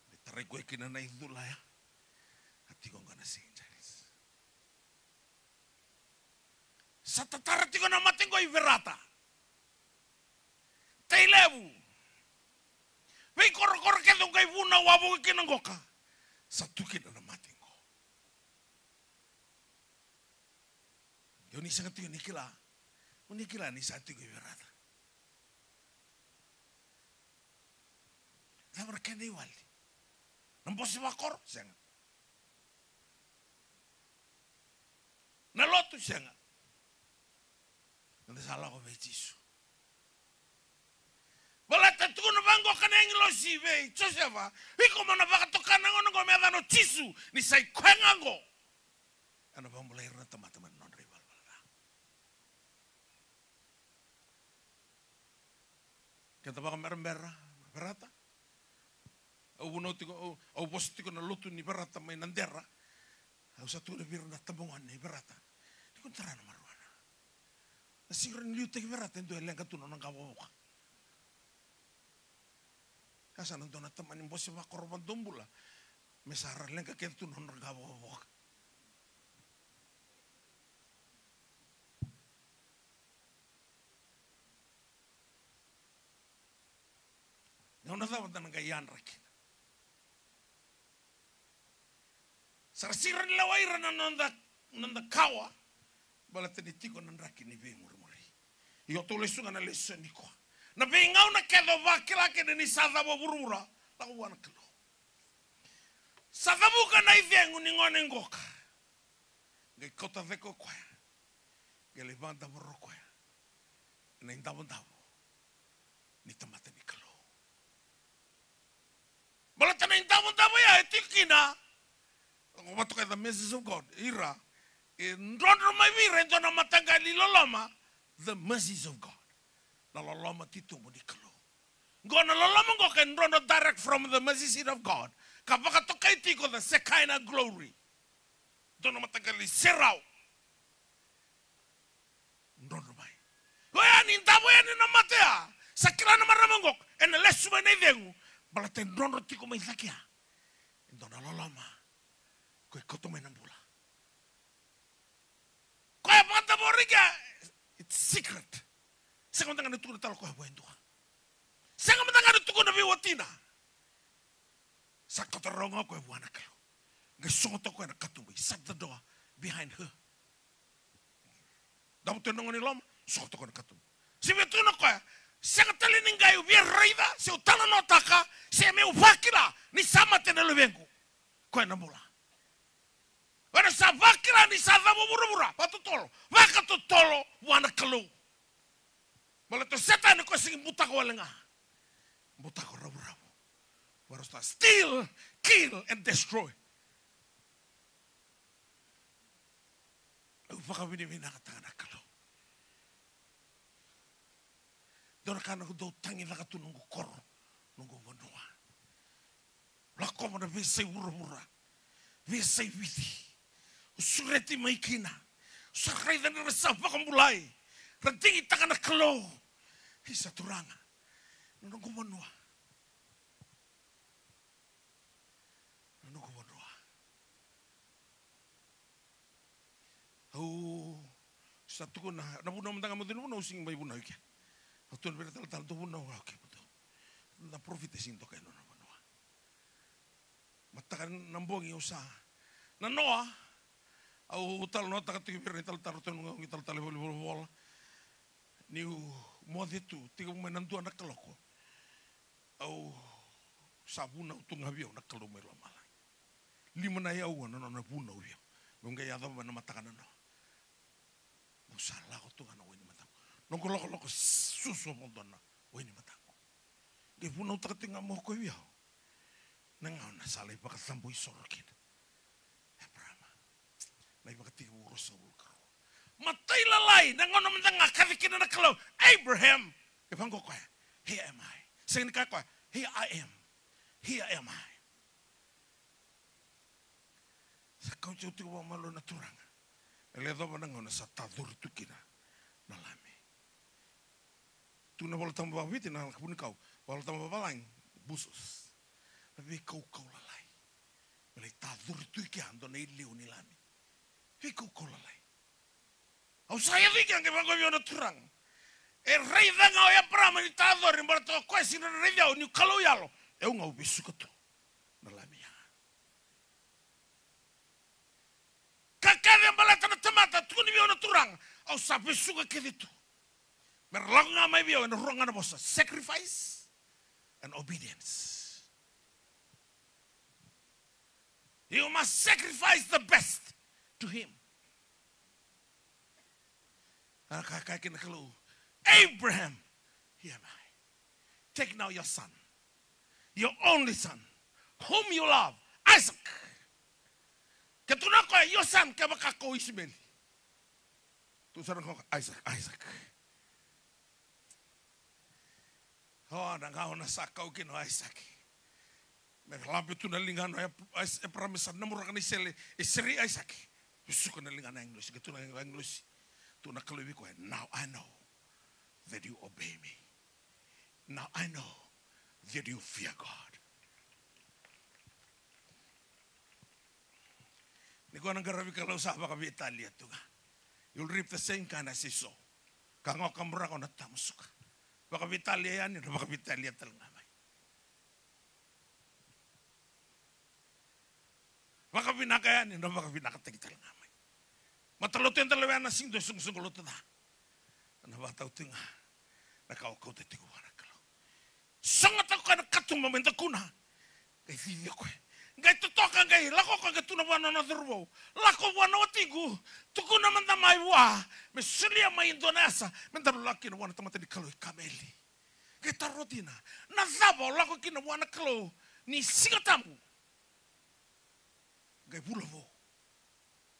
Me tarai koya kina na icula ya. A tiko ga na Saint Giles. Sa tatara tiko na mate qo i Verata. Tailevu. Veikorokoro kece o qai vunau wavoki kina qoka. Sa tu kina na mate qo. Ia o ni sega tiko ni kila. O ni kila ni sa tiko i Verata. Cava na kena iwali? Na bose vakoro? Sega. Na lotu? Sega. Eda sa lako vei Jisu. Baleta tukuna vaqo ka na agilosi vei Josefa, iko mo na vakatoka na gone qo me yacana o Jisu, ni sa i koya ga qo ena vakabulai ira na tamata mai na nodra ivalavala ca. Keda vakaberabera, Verata. Au vunau tiko, au, au vosa tiko na lotu ni Verata mai Nadera. Au sa tukuna vei ira na tabagone ni Verata. Ni ko ni tara na marijuana. Na sega ni liutaki Verata e dua e leqa tu na nona qavokavoka. Ka sa na dua na tamani bose vakoro vadomobula. Me sa ra leqa kece tu na nodra qavokavoka. Gauna cava da na qai yadra kina? Sa ra sega ni lewai ira na noda, noda kawa. Baleta ni tiko na draki ni veimurimuri. Io, tou lesu ga na lesoni koya. Na veigauna kece o vakila kina ni sa cava vuravura, lako vua na Kalou. Sa cavuka na icegu ni gone qoka. Qai kauta cake o koya. Qai lai vakadavora o koya ena idavodavo ni tamata ni Kalou. Baleta na idavodavo ya e tiko kina. Lako vata kei the mercies of God. Ira e drodro mai vei ira e dua na mataqali loloma. The mercies of God. Na loloma titobu ni Kalou. Qo na loloma qo ka e drodro direct from the mercy seat of God. Ka vakatokai tiko the Shekinah glory. Dua na mataqali serau. Drodro mai. Oya ni davo yani na mate ya. Sa kila na marama qo ena lesu mai na icegu. Baleta e drodro tiko mai cake ya e dua na loloma. Ko e kauta mai na bula. Koya vakadavori kea, it's secret. Sega mada ga ni tukuna tale o koya vua e dua. Sega mada ga ni tukuna vei watina. Sa kauta rawa ga o koya vua na Kalou. Qai sogota o koya na katuba, he shut the door behind her. Davo tu e na gone i loma, Sota ko na katuba. Se via tukuna o koya, sega tale ni qai u via raica, se u talanoataka, se meu vakila ni sa mate na luvequ. Koya na bula. Ena sa vakila ni sa cava vuravura, vakatotolo, vakatotolo vua na Kalou. Baleta o Setani ko sigi butako wale ga. Butako ravuravu. Varo sa steal, kill and destroy. Au vakavinavinakataka na Kalou. Dua na ka na dau tagicaka tu noqu koro, noqu vanua. Lakova na veiyasai vuravura, veiyasai Viti. Au sureti mai kina. Au sa raica ni ra sa vakabulai. Ra digitaka na Kalou. Isa Turaga. Na noqu vanua. Na noqu vanua. Au sa tukuna, na vunau mada ga mo dua na vunau au sigi mai vunau i ke. Au tukuna vei ira talatala, dou vunau au ke, dou. Na parofita e sigi dokai na nona vanua. Mataka na bogi au sa nanoa, au talanoataka tiko vei ira na italatala, ratou na qai talatala i valenivolavola. Niu moce tu, tekivu mai na dua na kaloko. Au sa vunau tu ga vei au na Kalou mai lomalagi. Lima na aua na nona vunau vei au. Meu qai yacova mai na mataka nanoa. Au sa lako tu ga na wainimataqu. Noqu lokoloko susu mo dua na wainimataqu. Qai vunautaka tiko ga mo koya vei au. Na gauna sa lai vakacabo isoro kina. Eparama. Na iVakatekivu ruasagavulu ka rua. Matai lalai, na gauna mada ga kaci kina na Kalou. Abraham. Qai vaqo koya. Here am I. Sega ni kaya koya. Here I am. Here am I. Sa kauti au tiko vakamalua na Turaga. Me lai yacova na gauna sa tacori tu kina na lami. Tu na Vola Tabu vakaviti na vunikau. Vola Tabu vavalagi, busos. Na veikaukau lalai. Me lai tacori tu i kea dua na iliu ni lami. Veikaukau lalai. Au sa yaco i kea qai vaqo vei au na Turaga. E raica ga o Eparama ni tacori, baleta o koya sega ni raici au niu Kalou yalo. E au ga au vesuka tu na lami ya. Ka kece e baleta na tamata, tukuni vei au na Turaga, au sa vesuka kece tu. Me ra lako ga mai vei au ena rua ga na vosa, sacrifice and obedience. You must sacrifice the best to him. A ka kaya kina na Kalou, Abraham, here am I. Take now your son, your only son, whom you love, Isaac. Ke tukuna o koya, your son, kevaka ko Isimeli. Tu sara ga o koya, Isaac, Isaac. O, na gauna sa kau kina o Aisake. Me labe tu na ligana o Ep-, Ais-, Eparama, sa namuraka na isele, e sere i Aisake. Vesuka na ligana agilosi, qai tukuna na agilosi. Tukuna na Kalou vei koya, now I know that you obey me. Now I know that you fear God. Ni ko na qaravi Kalou sa vakaveitalia tu ga. You'll reap the same kind as Esau. Ka ga o kaburaka o na tamusuka. Vakaveitalia yani, na vakaveitalia tale ga mai. Vakavinaka yani, na vakavinakataki tale ga mai. Matalotu eda lewena, sega ni dua e soqosoqo lotu ca. Na vakatau tiko ga na ka o kauta tiko vua na Kalou. Sogota o koya na katuba me dakuna. Qai cici o koya. Qai totoka, qai lako o koya, qai tukuna vua na nona cauravou, lako vua na watiqu, tukuna mada mai vua me solia mai e dua na yasa me daru lako kina vua na tamata ni Kalou i Kameli. Qai taro o tina, na cava o lako kina vua na Kalou ni Siga Tabu? Qai vula vou.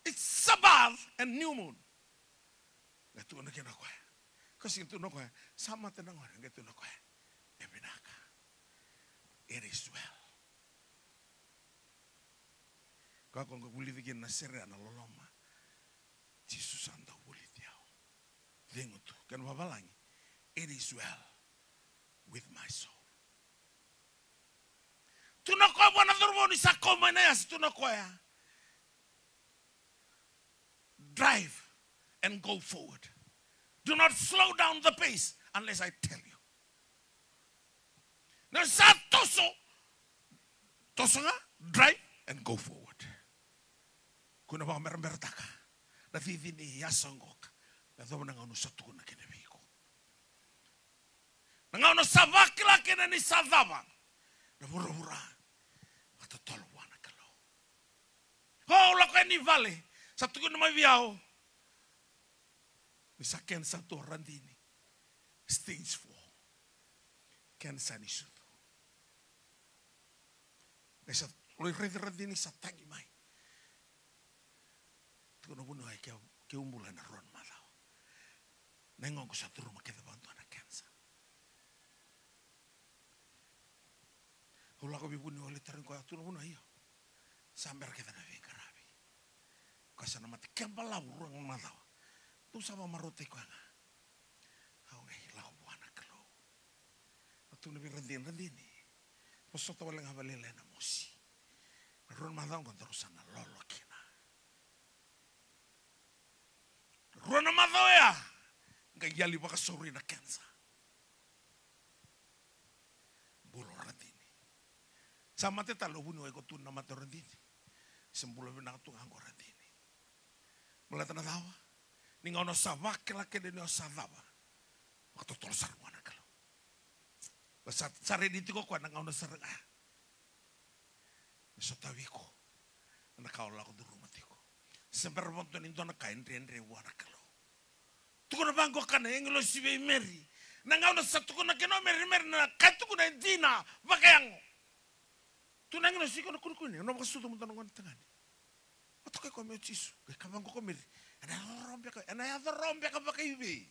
It's Sabbath and new moon. Qai tukuna kina o koya. Ka sega ni tukuna o koya, sa mate na gone, qai tukuna o koya, e vinaka. It is well. Ka ko qai vulici kina na sere, na loloma. Jisu sa dau vulici au. Cegu tu. Kena vavalagi, it is well with my soul. Tukuna o koya vua na cauravou ni sa kau mai na yasa, tukuna o koya, drive and go forward. Do not slow down the pace unless I tell you. Na sa toso, toso ga, drive and go forward. Ko na vakameramerataka na cici ni yasa oqo ka Yacova na gauna au sa tukuna kina vei iko. Na gauna sa vakila kina ni sa cava na vuravura, vakatotolo vua na Kalou. O, au lako yani i vale, sa tukuna mai vei au ni sa kenisa tu o Radini. Stage four. Kenisa ni sucu. Qai sa lai raici Radini sa tagi mai. Tukuna vuniwai, ke, keu bula ena rua na macawa. Na yagoqu sa curuma kece vakadua na kenisa. Au lako vei vuniwai, lai tarogi koya, tukuna vuniwai, io. Sa bera kece na veiqaravi. Koya sa na mate, ke balavu rua na macawa. Dou sa vakamarautaki koya ga. Au qai lako vua na Kalou. Au tukuna vei Radini, Radini, vosota wale ga vakalailai na mosi. Na rua na macawa oqo daru sa na lolo kina. Rua na macawa oya, qai yali vakasauri na kenisa. Bula o Radini. Sa mate tale o vuniwai, ko tukuna na mate o Radini. Se bula vinaka tu ga qo o Radini. Baleta na cava? Ni gauna o sa vakila kina ni o sa cava, vakatotolo sara vua na Kalou. Sa, sa ready tiko o koya na gauna sara ga me sotavi iko ena ka o lako curuma tiko. Se bera vakadua ni dua na ka e dredre vua na Kalou. Tukuna vaqo o koya na agilosi vei Meri. Na gauna sa tukuna kina o Meri, Meri, na ka e tukuna e dina, vakayago. Tukuna na agilosi, iko na kunekune, au na vakasucu mo dua na gone tagane. Vatokai koya me o Jisu. Qai kaya vaqo o Meri, ena yaco rawa beka, ena yaco rawa beka vakaivei?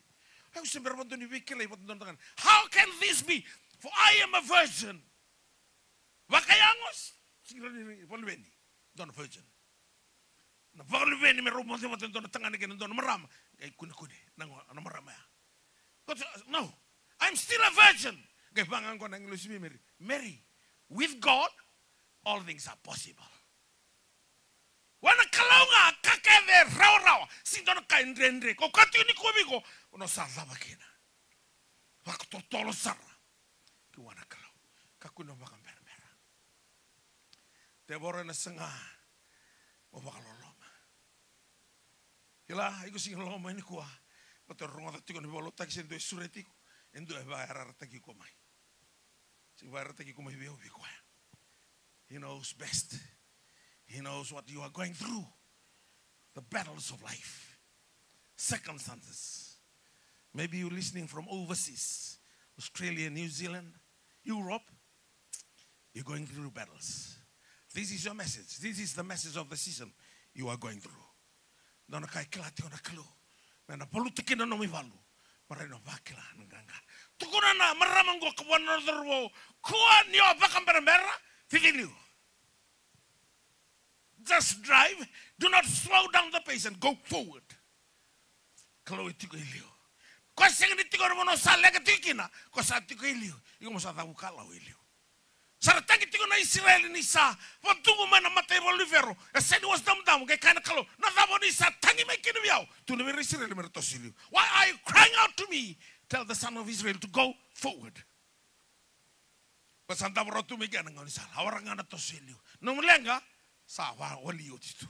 Au se bera vakadua ni veikilai vata dua na tagane. How can this be? For I am a virgin. Vakayago, sega ni rawa ni vakaluveni dua na virgin. Na vakaluveni me rau moce vata e dua na tagane kei na dua na marama, qai kunekune na go-, na marama ya. Ko, no, I'm still a virgin. Qai vaqo na agilosi vei Meri, Mary, with God, all things are possible. Vua na Kalou ga ka kece e rawarawa, sega ni dua na ka e dredre. Ko kaya tiko nikua vei iko, o na sa cava kina. Vakatotolo sara ki vua na Kalou. Kakua ni o vakaberabera. Tevoro ena saga mo vakaloloma. Kila, iko sega ni lako mai nikua, baleta o rogoca tiko na veivakalotutaki se dua e sureti iko, e dua e vakayarayarataki iko mai. Sega ni vakayarayarataki iko mai vei au, vei koya. He knows best. He knows what you are going through. The battles of life. Circumstances. Maybe you're listening from overseas, Australia, New Zealand, Europe. You're going through battles. This is your message. This is the message of the season you are going through. Dua na ka e kila tiko na Kalou, me na valuta kina na nomu ivalu, mo rawa ni o vakila na qaqa. Tukuna na marama oqo ka vua na nona cauravou, kua ni o vakaberabera, cici liu. Just drive, do not slow down the pace and go forward. Kalou e tiko e liu. Ko sega ni tiko ena vanua sa leqa tiko kina, ko sa tiko e liu. Iko mo sa cavuka Lau e liu. Sa ra tagi tiko na Isireli ni sa vadugu mai na mataivalu ni Fero. E sega ni wasa damudamu, qai kaya na Kalou, na cava ni sa tagi mai kina vei au? Tukuna vei ira na Isireli me ra toso i liu. Why are you crying out to me? Tell the son of Israel to go forward. Ko sa davo rawa tu mai kea na gaunisala, a wara ga na toso i liu. Nomu leqa sa wa-, wali oti tu.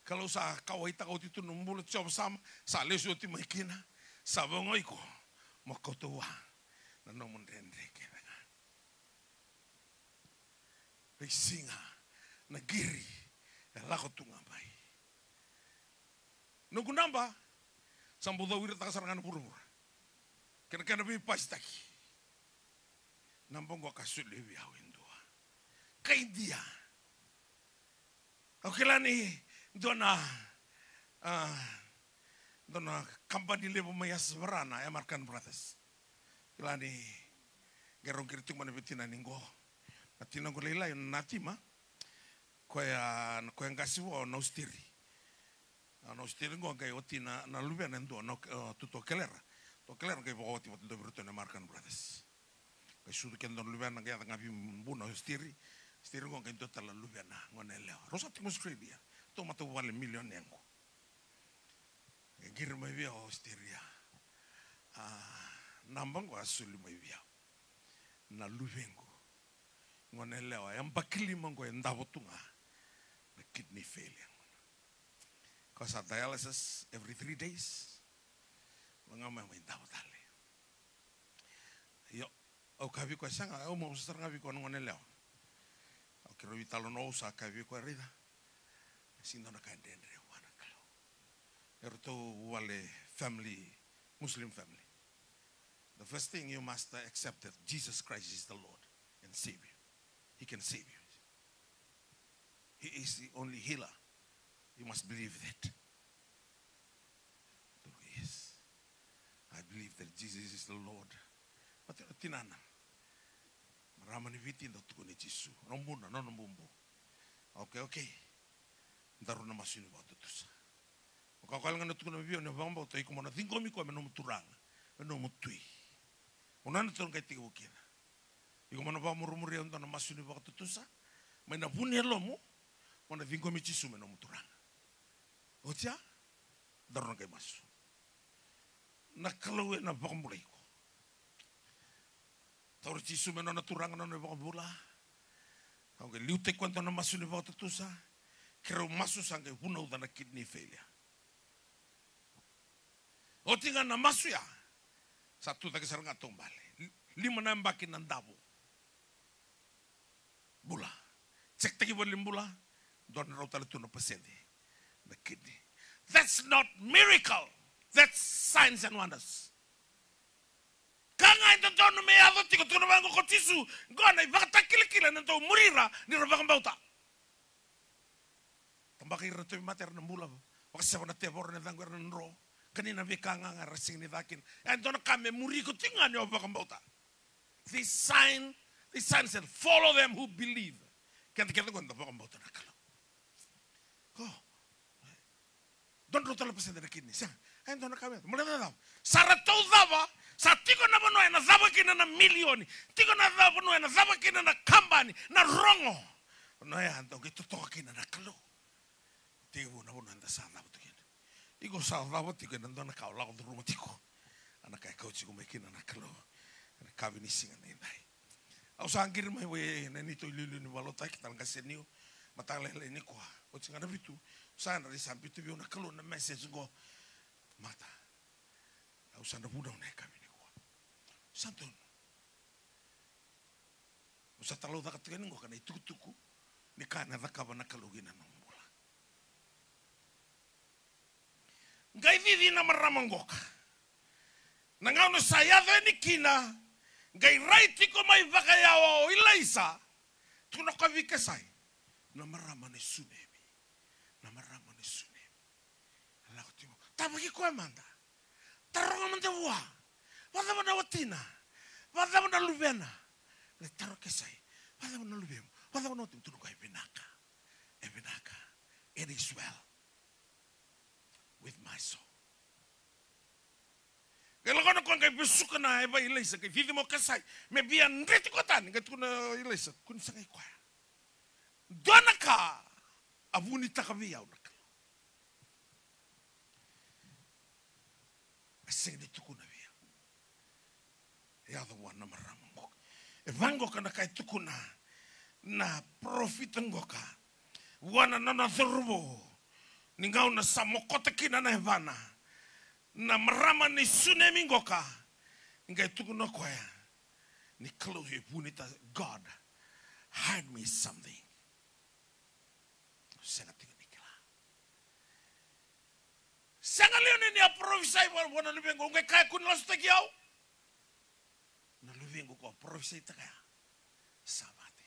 Kalou sa kauwaitaka oti tu nomu bula, Jiova Sama, sa lesu oti mai kina, sa vagoi iko mo kauta vua na nomu dredre kece ga. Veisiga na qiri e lako tu ga mai. Noqu naba sa bau cau irataka sara ga na vuravura kei na kena veipasitaki. Naba oqo ka solia vei au e dua. Ka idia. Au kila ni dua na, ah, dua na kabani levu mai Yasavara na American Brothers. Kila ni qai rau qiri tiko mai na veitinani qo. Na tinaqu lailai o Natima, koya, koya qase vua o Nausiteri. A, Nausiteri qo qai wati na, na luvena e dua na, o, Tutu Kelera. Tutu Kelera qai vakaoti vata dua vei iratou na American Brothers. Qai sucu kece dua na luvena, qai yaca ga vei buna o Steri. Steri qo qai dua tale na luvena, gone yalewa. Rau sa tiko mai Australia. Tou matavuvale milionea qo. Qai qiri mai vei au o Steri ya. A, naba qo a soli mai vei au. Na luvequ. Gone yalewa, yabaki lima qo e davo tu ga na kidney failure gona. Ko sa dialysis every three days. Lo ga mai mai davo tale. Io, au kaya vei koya, sega, au mau sara ga vei koya na gone yalewa. Au keirau veitalanoa, au sa kaya vei koya, raica, sega ni dua na ka e dredre vua na Kalou. Eratou vale family, Muslim family. The first thing, you must accept that Jesus Christ is the Lord and Savior. He can save you. He is the only healer. You must believe that. Yes. I believe that Jesus is the Lord. But you know, tinana. Marama ni Viti, dau tukuna o Jisu. Nona buna, nona bubu. Okay, okay. Daru na masu ni vakatutusa. O kakua ga ni tukuna vei au ni vakabauta, iko mo na ciqomi koya me nomu Turaga, me nomu Tui. O na, na tolu qai tekivu kina. Iko mo na vakamurimuri e dua na masu ni vakatutusa mai na vu ni yalomu, mo na ciqomi Jisu me nomu Turaga. Oti ya, daru na qai masu. Na Kalou ena vakabulai iko. Tauri Jisu me nona Turaga, nona iVakabula. Au qai liutaki koya e dua na masu ni vakatutusa. Keirau masu, sa qai vunauca na kidney failure. Oti ga na masu ya, sa tu cake sara ga taubale. Li-, lima na yabaki na davo. Bula. Check-taki valenibula, dua na drau tale tu na pasede na kidney. That's not miracle. That's signs and wonders. Ka ga e dodonu me yaco tiko, tukuna vaqo ko Jisu, qo na ivakatakilakila ena dau muri ira ni ra vakabauta. Tabaka ira na tauvimate, era na bula, vakaseva na tevoro na yacaqu, era na dro. Kani na veika gaga era sega ni caka kina. E dua na ka me muri iko tiko ga ni o vakabauta. This sign, this sign said, "Follow them who believe." Keda kece qo da vakabauta na Kalou. Ko. Dua na drau tale pasede na kidney, sega. E dua na ka me yaco. Mo lai cava? Sa ratou cava, sa tiko na vanua ena cava kina na milioni. Tiko na ca-, vanua ena cava kina na kabani, na rogo. Vanua ya dau qai totoka kina na Kalou. Tekivu na vanua eda sa cava tu kina. Iko sa cava tiko ena dua na ka o lako curuma tiko. Ana ka e kauti iko mai kina na Kalou. Ena kavi ni siga nidai. Au sa qiri mai vei na neitou iliuliu ni vakalotutaki, tale ga se niu. Mataka lailai nikua. Oti ga na vitu. Sa yadra ni sa biuta vei au na Kalou na message qo. Mata. Au sa na vunau na yakavi nikua. Sa donu. Au sa talaucaka tiko yani qoka na itukutuku ni ka ena cakava na Kalou kina nomu bula. Qai cici na marama qoka. Na gauna sa yaco yani kina, qai rai tiko mai vakayawa o Ilaisa. Tukuna o koya vei Kesai, na marama ni Sunemi. Na marama ni Sunemi. A lako tiko. Tabaki koya mada. Taroga mada vua. Vakacava na watina? Vakacava na luvena? Lai taro Kesai. Vakacava na luvemu? Vakacava na watemu? Tukuna o koya e vinaka. E vinaka. It is well with my soul. Qai lako na koya qai vesuka na yava i Ilaisa, qai cici mai o Kesai me via dreti koya tani, qai tukuna o Ilaisa, kua ni sagai koya. Dua na ka a vunitaka vei au na Kalou. A sega ni tukuna vei au. E yaco vua na marama qoka. E vaqoka na ka e tukuna na parofita qoka vua na nona cauravou. Ni gauna sa mokota kina na yavana, na marama ni Sunemi qoka, ni qai tukuna o koya ni Kalou e vunita, God, hide me something. Sega tiko ni kila. Sega liu ni a parofisai vua, vua na luvequ, au qai kaya kua ni lasutaki au. Na luvequ ko a parofisaitaka ya sa mate.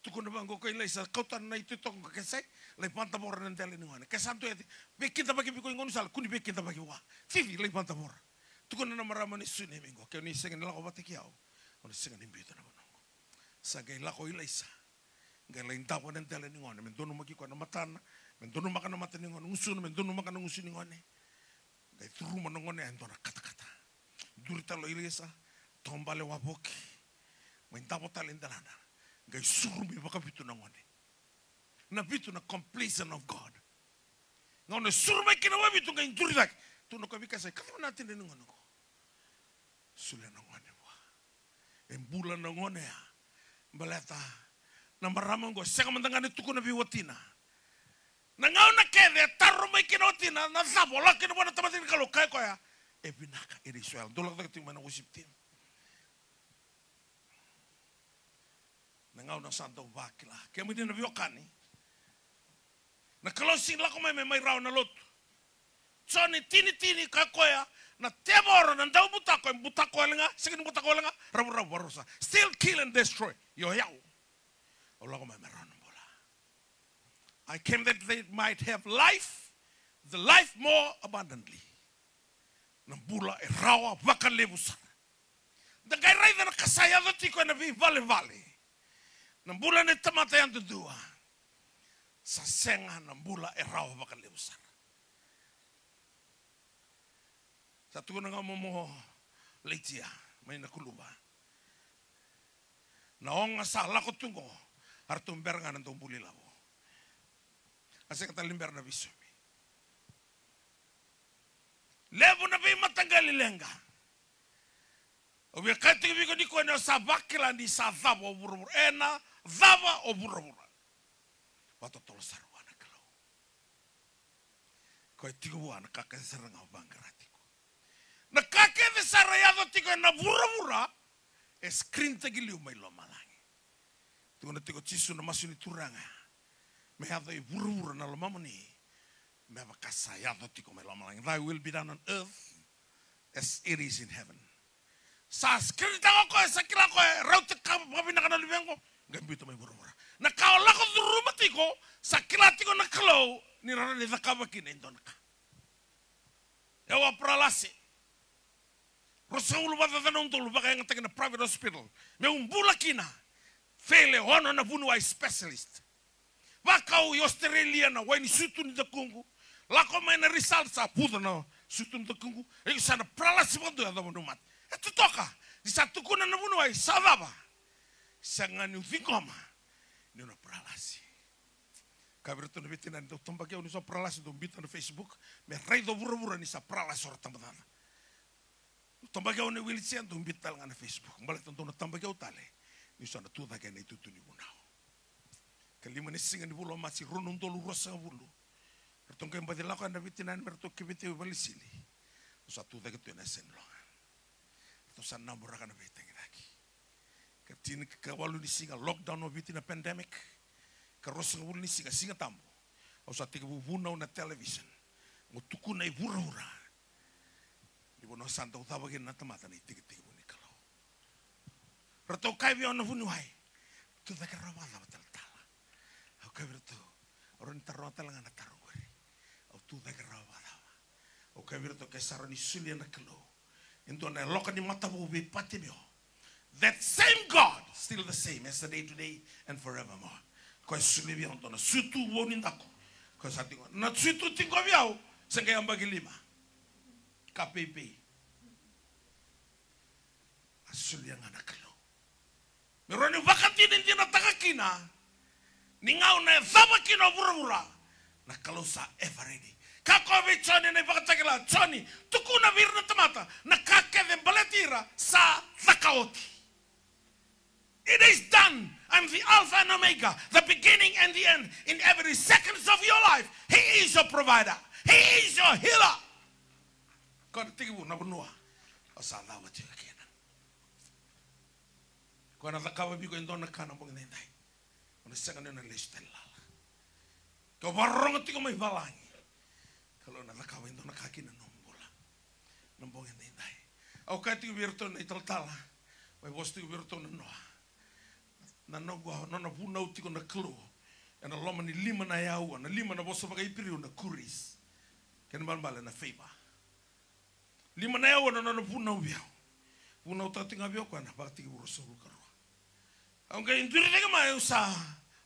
Tukuna vaqo ko Ilaisa, kauta na itotoka qo Kesai, lai vakadavora na dela ni gone. Ke sa dua e veikidavaki vei iko i gaunisala, kua ni veikidavaki vua. Cici, lai vakadavora. Tukuna na marama ni Sunemi qo, ke o ni sega ni lako vata kei au, au na sega ni biuta na vanua qo. Sa qai lako o Ilaisa. Qai lai davo ena dela ni gone, me donumaki koya na matana, me donumaka na mata ni gone, gusuna, me donumaka na gusu ni gone. Qai curuma na gone e dua na katakata. Duri tale o Ilaisa, taubale wavoki. Mai davo tale e delana. Qai surumi vakavitu na gone. Na vitu na completion of God. Gauna e surumi kina vakavitu qai duri cake. Tukuna o koya vei Kesai, kacava na tini ni gone qo. Solia na gone vua. E bula na gone ya. Baleta na marama qo sega mada ga ni tukuna vei watina. Na gauna kece e taro mai kina o tina, na cava o lako kina vua na tamata ni Kalou, kaya o koya, e vinaka, it is well. Dou lako cake tiko mai na worship team. Na gauna sa dau vakila. Kemuni na veiwekani, na Kalou sega ni lako mai me mai rawa na lotu. Joni tini tini, kaya o koya, na tevoro na daubutako, e butako wale ga, sega ni butako wale ga, ravuravu, varosa. Steal, kill and destroy. Io, o yau, au lako mai me rawa na bula. I came that they might have life, the life more abundantly. Na bula e rawa vakalevu sara. Da qai raica na ka sa yaco tiko ena veivalevale. Na bula ni tamata yadudua sa sega na bula e rawa vakalevu sara. Sa tukuna ga o Momo Laitia mai Nakuluva, na oga sa lako tu qo, a ratou bera ga na dau buli lavo. A sega tale ni bera na veisomi. Levu na veimataqali leqa. Au via kaya tiko vei iko nikua ni o sa vakila ni sa cava o vuravura. Ena cava o vuravura. Vakatotolo sara vua na Kalou. Koya tiko vua na ka kece sara ga o vaqara tiko. Na ka kece sara e yaco tiko ena vuravura, e screen taki liu mai lomalagi. Tukuna tiko o Jisu na masu ni Turaga, me yaco i vuravura na lomamuni, me vaka sa yaco tiko mai lomalagi. Thy will be done on earth as it is in heaven. Sa screen taka o koya, sa kila o koya, rauta ka vakavinaka na luvequ, qai biuta mai vuravura. Na ka o lako curuma tiko, sa kila tiko na Kalou ni rawa ni cakava kina e dua na ka. E au a paralasi. Ruasagavulu vakacaca na udolu vakayagataki na private hospital meu bula kina. Fail e ono na vuniwai specialist. Vakau i Australia na wai ni sutu ni dakuqu. Lako mai na result sa vuca na sutu ni dakuqu. E sa na paralasi vakadua, yacova niu mate. E totoka. Ni sa tukuna na vuniwai sa cava? Sega niu ciqoma niu na paralasi. Kaya vei iratou na veitinani, dou tabaki au ni sa paralasi, dou biuta na Facebook, me raica o vuravura ni sa paralasi o ra tabacakacaka. Dou tabaki au na wheelchair, dou biuta tale ga na Facebook. Baleta dou na tabaki au tale niu sa na tucake ena itutu ni vunau. Ka lima ni siga ni vula o Maji, rua na udolu ruasagavulu. Ratou qai baci lako na veitinani me ratou keveti au i valenisili. Au sa tucake tu ena yasa ni loga. Ratou sa naburaka na veitagicaki. Ka tini ka walu ni siga lockdown o Viti na pandemic. Ka ruasagavulu ni siga, Siga Tabu, au sa tekivu vunau na television. Mo tukuna i vuravura ni vanua sa dau cava kina na tamata na itekitekivu ni Kalou. Ratou kaya vei au na vuniwai, tucake rawa vakacava talatala? Au kaya vei ratou, au rawa ni taroga tale ga na taro qori. Au tucake rawa vakacava? Au kaya vei iratou, ke sa rawa ni solia na Kalou e dua na yaloka ni matavou vei Patimeo, that same God, still the same yesterday, today and forevermore. Koya solia vei au dua na sutu vou ni daku. Koya sa tiko, na sutu tiko vei au se qai yabaki lima. Ka peipei. A solia ga na Kalou. Me rawa ni vakadinadinataka kina ni gauna e cava kina o vuravura, na Kalou sa ever ready. Kaya o koya vei Joni na iVakatakila, Joni, tukuna vei ira na tamata na ka kece baleti ira sa caka oti. It is done. I'm the Alpha and Omega, the beginning and the end. In every seconds of your life, He is your provider. He is your healer. Koya na tekivu na vanua o sa cava tiko kina. Koya na cakava vei iko e dua na ka na bogi daidai. O na sega ni na lesu tale lala. Ke o vakarorogo tiko mai valagi, Kalou na cakava e dua na ka kina nomu bula na bogi daidai. Au kaya tiko vei iratou na italatala, mai vosa tiko vei iratou na noa. Na noqu, nona vunau tiko na Kalou ena loma ni lima na yaua, na lima na vosa vakaIperiu na kuris. Kena ibalebale na favor. Lima na yaua na nona vunau vei au. Vunautaka tiko ga vei au koya na Vakatekivu ruasagavulu ka rua. Au qai duri cake mai, au sa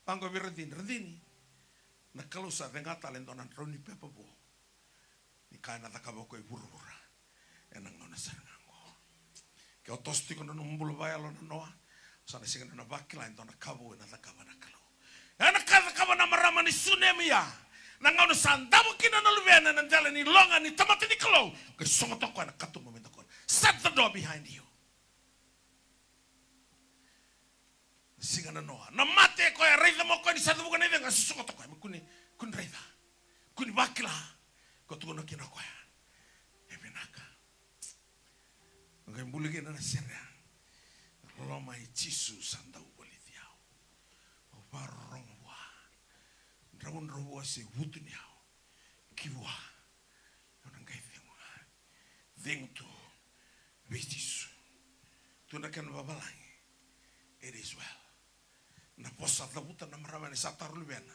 vaqo vei Radini, Radini, na Kalou sa cega tale e dua na drau ni pepa vou. Ni ka ena cakava o koya e vuravura ena gauna sara ga oqo. Ke o toso tiko na nomu bula vakayalo na noa, o sa na sega ni na vakila e dua na ka vou ena cakava na Kalou. Ena ka e cakava na marama ni Sunemi ya, na gauna sa davo kina na luvena ena dela ni loga ni tamata ni Kalou, ke sogo toka koya na katuba mai dakona. Shut the door behind you. Siga na noa. Na mate koya e raica mai o koya ni sa cavuka na icegu, a sosoka toka o koya, me kua ni, kua ni raica. Ko ni vakila, ko tukuna kina o koya, e vinaka. Qai buli kina na sere. Loloma i Jisu sa dau vulici au. Au vakarorogo vua. Dravudravua se vutuniyau. Ki vua. Au na qai cegu ga. Cegu tu vei Jisu. Tu na kena vavalagi. It is well. Na vosa cavuta na marama ni sa taro luvena.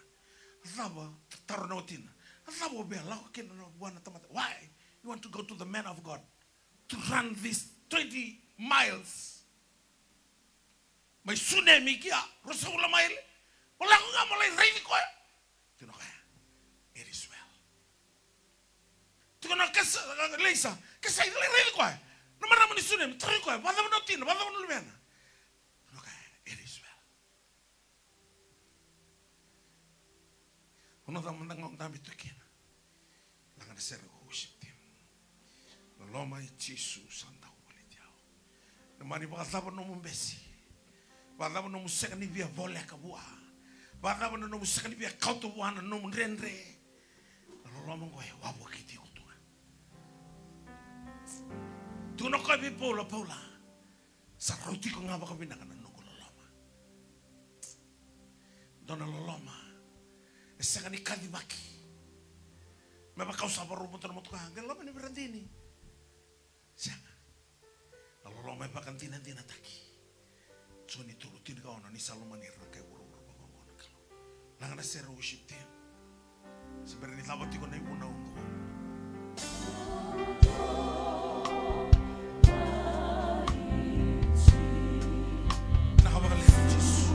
A cava, taro na watina. A cava o via lako kina na vua na tamata. Why you want to go to the man of God to run this twenty miles? Mai Sunemi kia, ruasagavulu na maile. O lako ga mo lai raici koya. Tukuna o koya, it is well. Tukuna o Kesa, Leisa, Kesa, lai raici koya. Na marama ni Sunemi, tarogi koya, vakacava na watina, vakacava na luvena. Tukuna o koya, it is well. Vanua cava mada ga o dabe tu kina. Laga na sere ko worship team. Loloma i Jisu sa dau vulici au. Na mani vakacava nomu bese. Vakacava nomu sega ni via voleka vua. Vakacava na nomu sega ni via kauta vua na nomu dredre. Na loloma oqo e wavoki tiko tu ga. Tukuna o koya vei Paula, Paula. Sa rauti iko ga vakavinaka na noqu loloma. Dua na loloma e sega ni kacivaki. Me vaka au sa vakarau vata na motoka, qai loma ni veradini. Sega. Na loloma e vakadinadinataki. Joni tolu tinikaono, ni sa lomani ira na kai vuravura vakaoqo na Kalou. Laga na sere worship team. Se bera ni cava tiko na ivunau oqo. Vinaka vakalevu Jisu.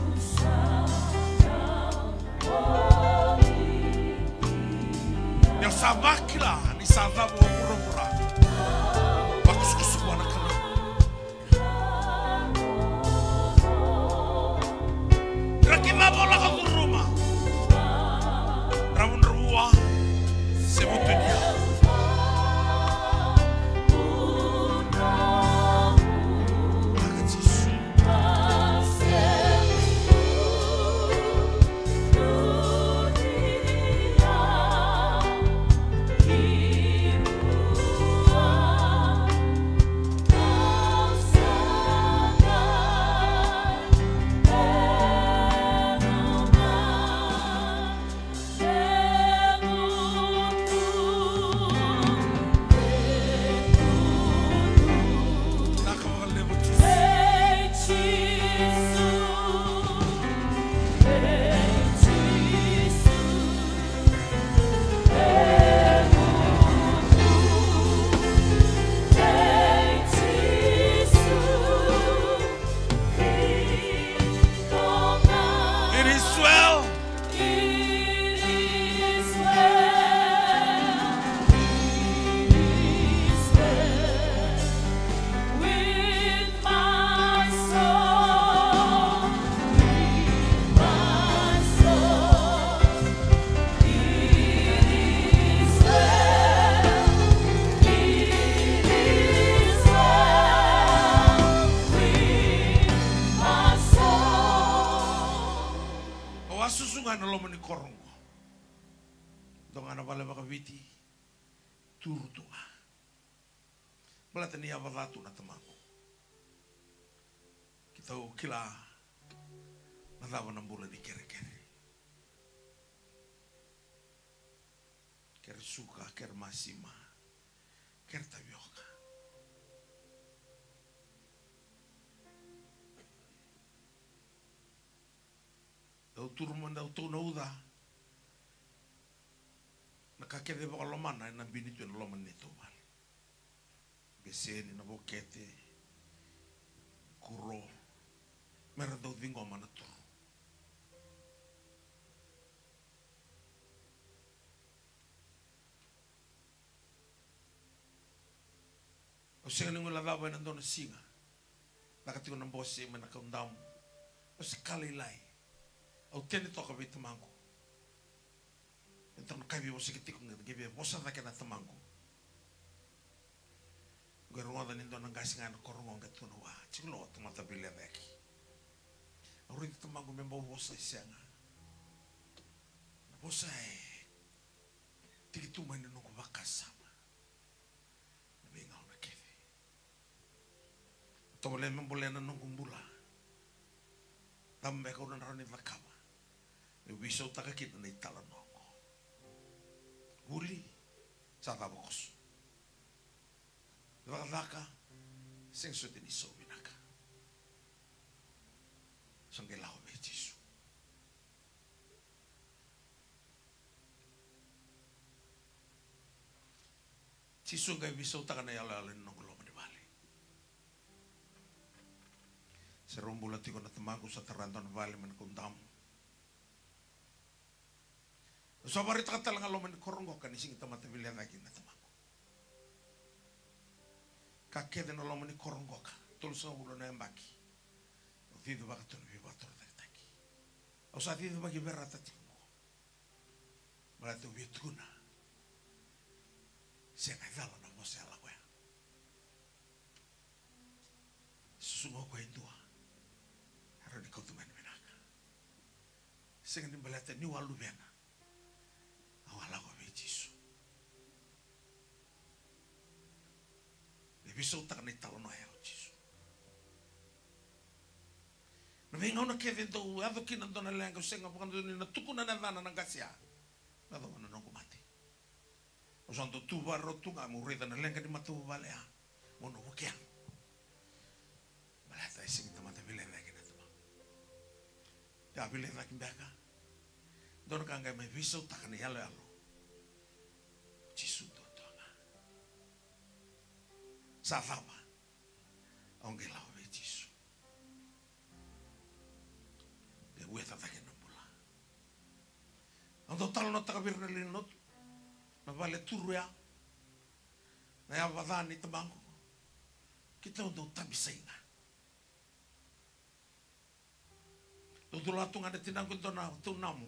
Ni au sa vakila ni sa cava o vuravura. Vakusakusa vua na Kalou. Ra kila mo lako curuma. Dravudravua se vutuniyau. Vinaka Jisu. It is well. It is well. It is well with my soul. With my soul. It is well. It is well with my soul. Au a susu ga ena loma ni koro oqo. Dua ga na vale vakaviti, turu tu ga. Baleta ni yavaca tu na tamaqu. Keitou kila na cava na bula ni kerekere. Kere suka, kere masima, kere tavioka. Dau turu mada, dau tau na uca. Na ka kece e vakalomana ena bini tu ena loma ni neitou vale. Beseni, na vokete, kuro, mera dau ciqoma na turu. Au sega ni guilecava ena dua na siga. Caka tiko na bose mai na kaudamu. Au se ka lailai. Au tede toka vei tamaqu. Eda na kai veivosaki tiko qai via vosa cake na tamaqu. Qai rogoca ni dua na qase ga ena koro qo qai tukuna vua, tiko lo tamata veilecayaki. Au raici tamaqu me bau vosa e sega. Na vosa e Tiki tu mai na noqu vakasama na veigauna kece. Tovolea me bolea na noqu bula. Cava beka au na rawa ni cakava meu veisautaka kina na italanoa oqo? Vuli, sa cava koso? Cakacaka, sega soti ni sau vinaka. Sa qai lako vei Jisu. Jisu qai veisautaka na iyaloyalo ni noqu loma ni vale. Se rau bula tiko na tamaqu, sa tara dua na vale me na kau damu. Au sa vakaraitaka tale ga loma ni koro qoka ni sega ni tamata veiliutaki na tamaqu. Ka kece na loma ni koro qoka, tolusagavulu na yabaki, au cicivaka tu na veivakatorocaketaki. Au sa cicivaki Verata tiko qo. Baleta au via tukuna, sega, e cala na vosa e lako ya. Susuga o koya e dua e rawa ni kauta mai na vinaka. Sega ni baleta niu a luvena, au a lako vei Jisu. E veisautaka na italanoa ya o Jisu. Na veigauna kece dau yaco kina dua na leqa, au sega vakadua ni na tukuna na yacana na qase ya. Me yacova na noqu mate. Au sa dau tu vakarau tu ga meu raica na leqa ni matavuvale ya. Mo na vukea. Baleta e sega ni tamata veiliutaki na tamaqu. Ia veiliutaki beka. Dua na ka qai mai veisautaka na iyaloyalo. Jisu duadua ga. Sa cava? Au qai lako vei Jisu. Qai vueta cake na bula. Au dau talanoataka vei ira na lewe ni lotu na vale turu ya, na yava ca ni tamaqu. Keitou dau tabisai ga. Dau cula tu ga na tinaqu e dua na taunamu.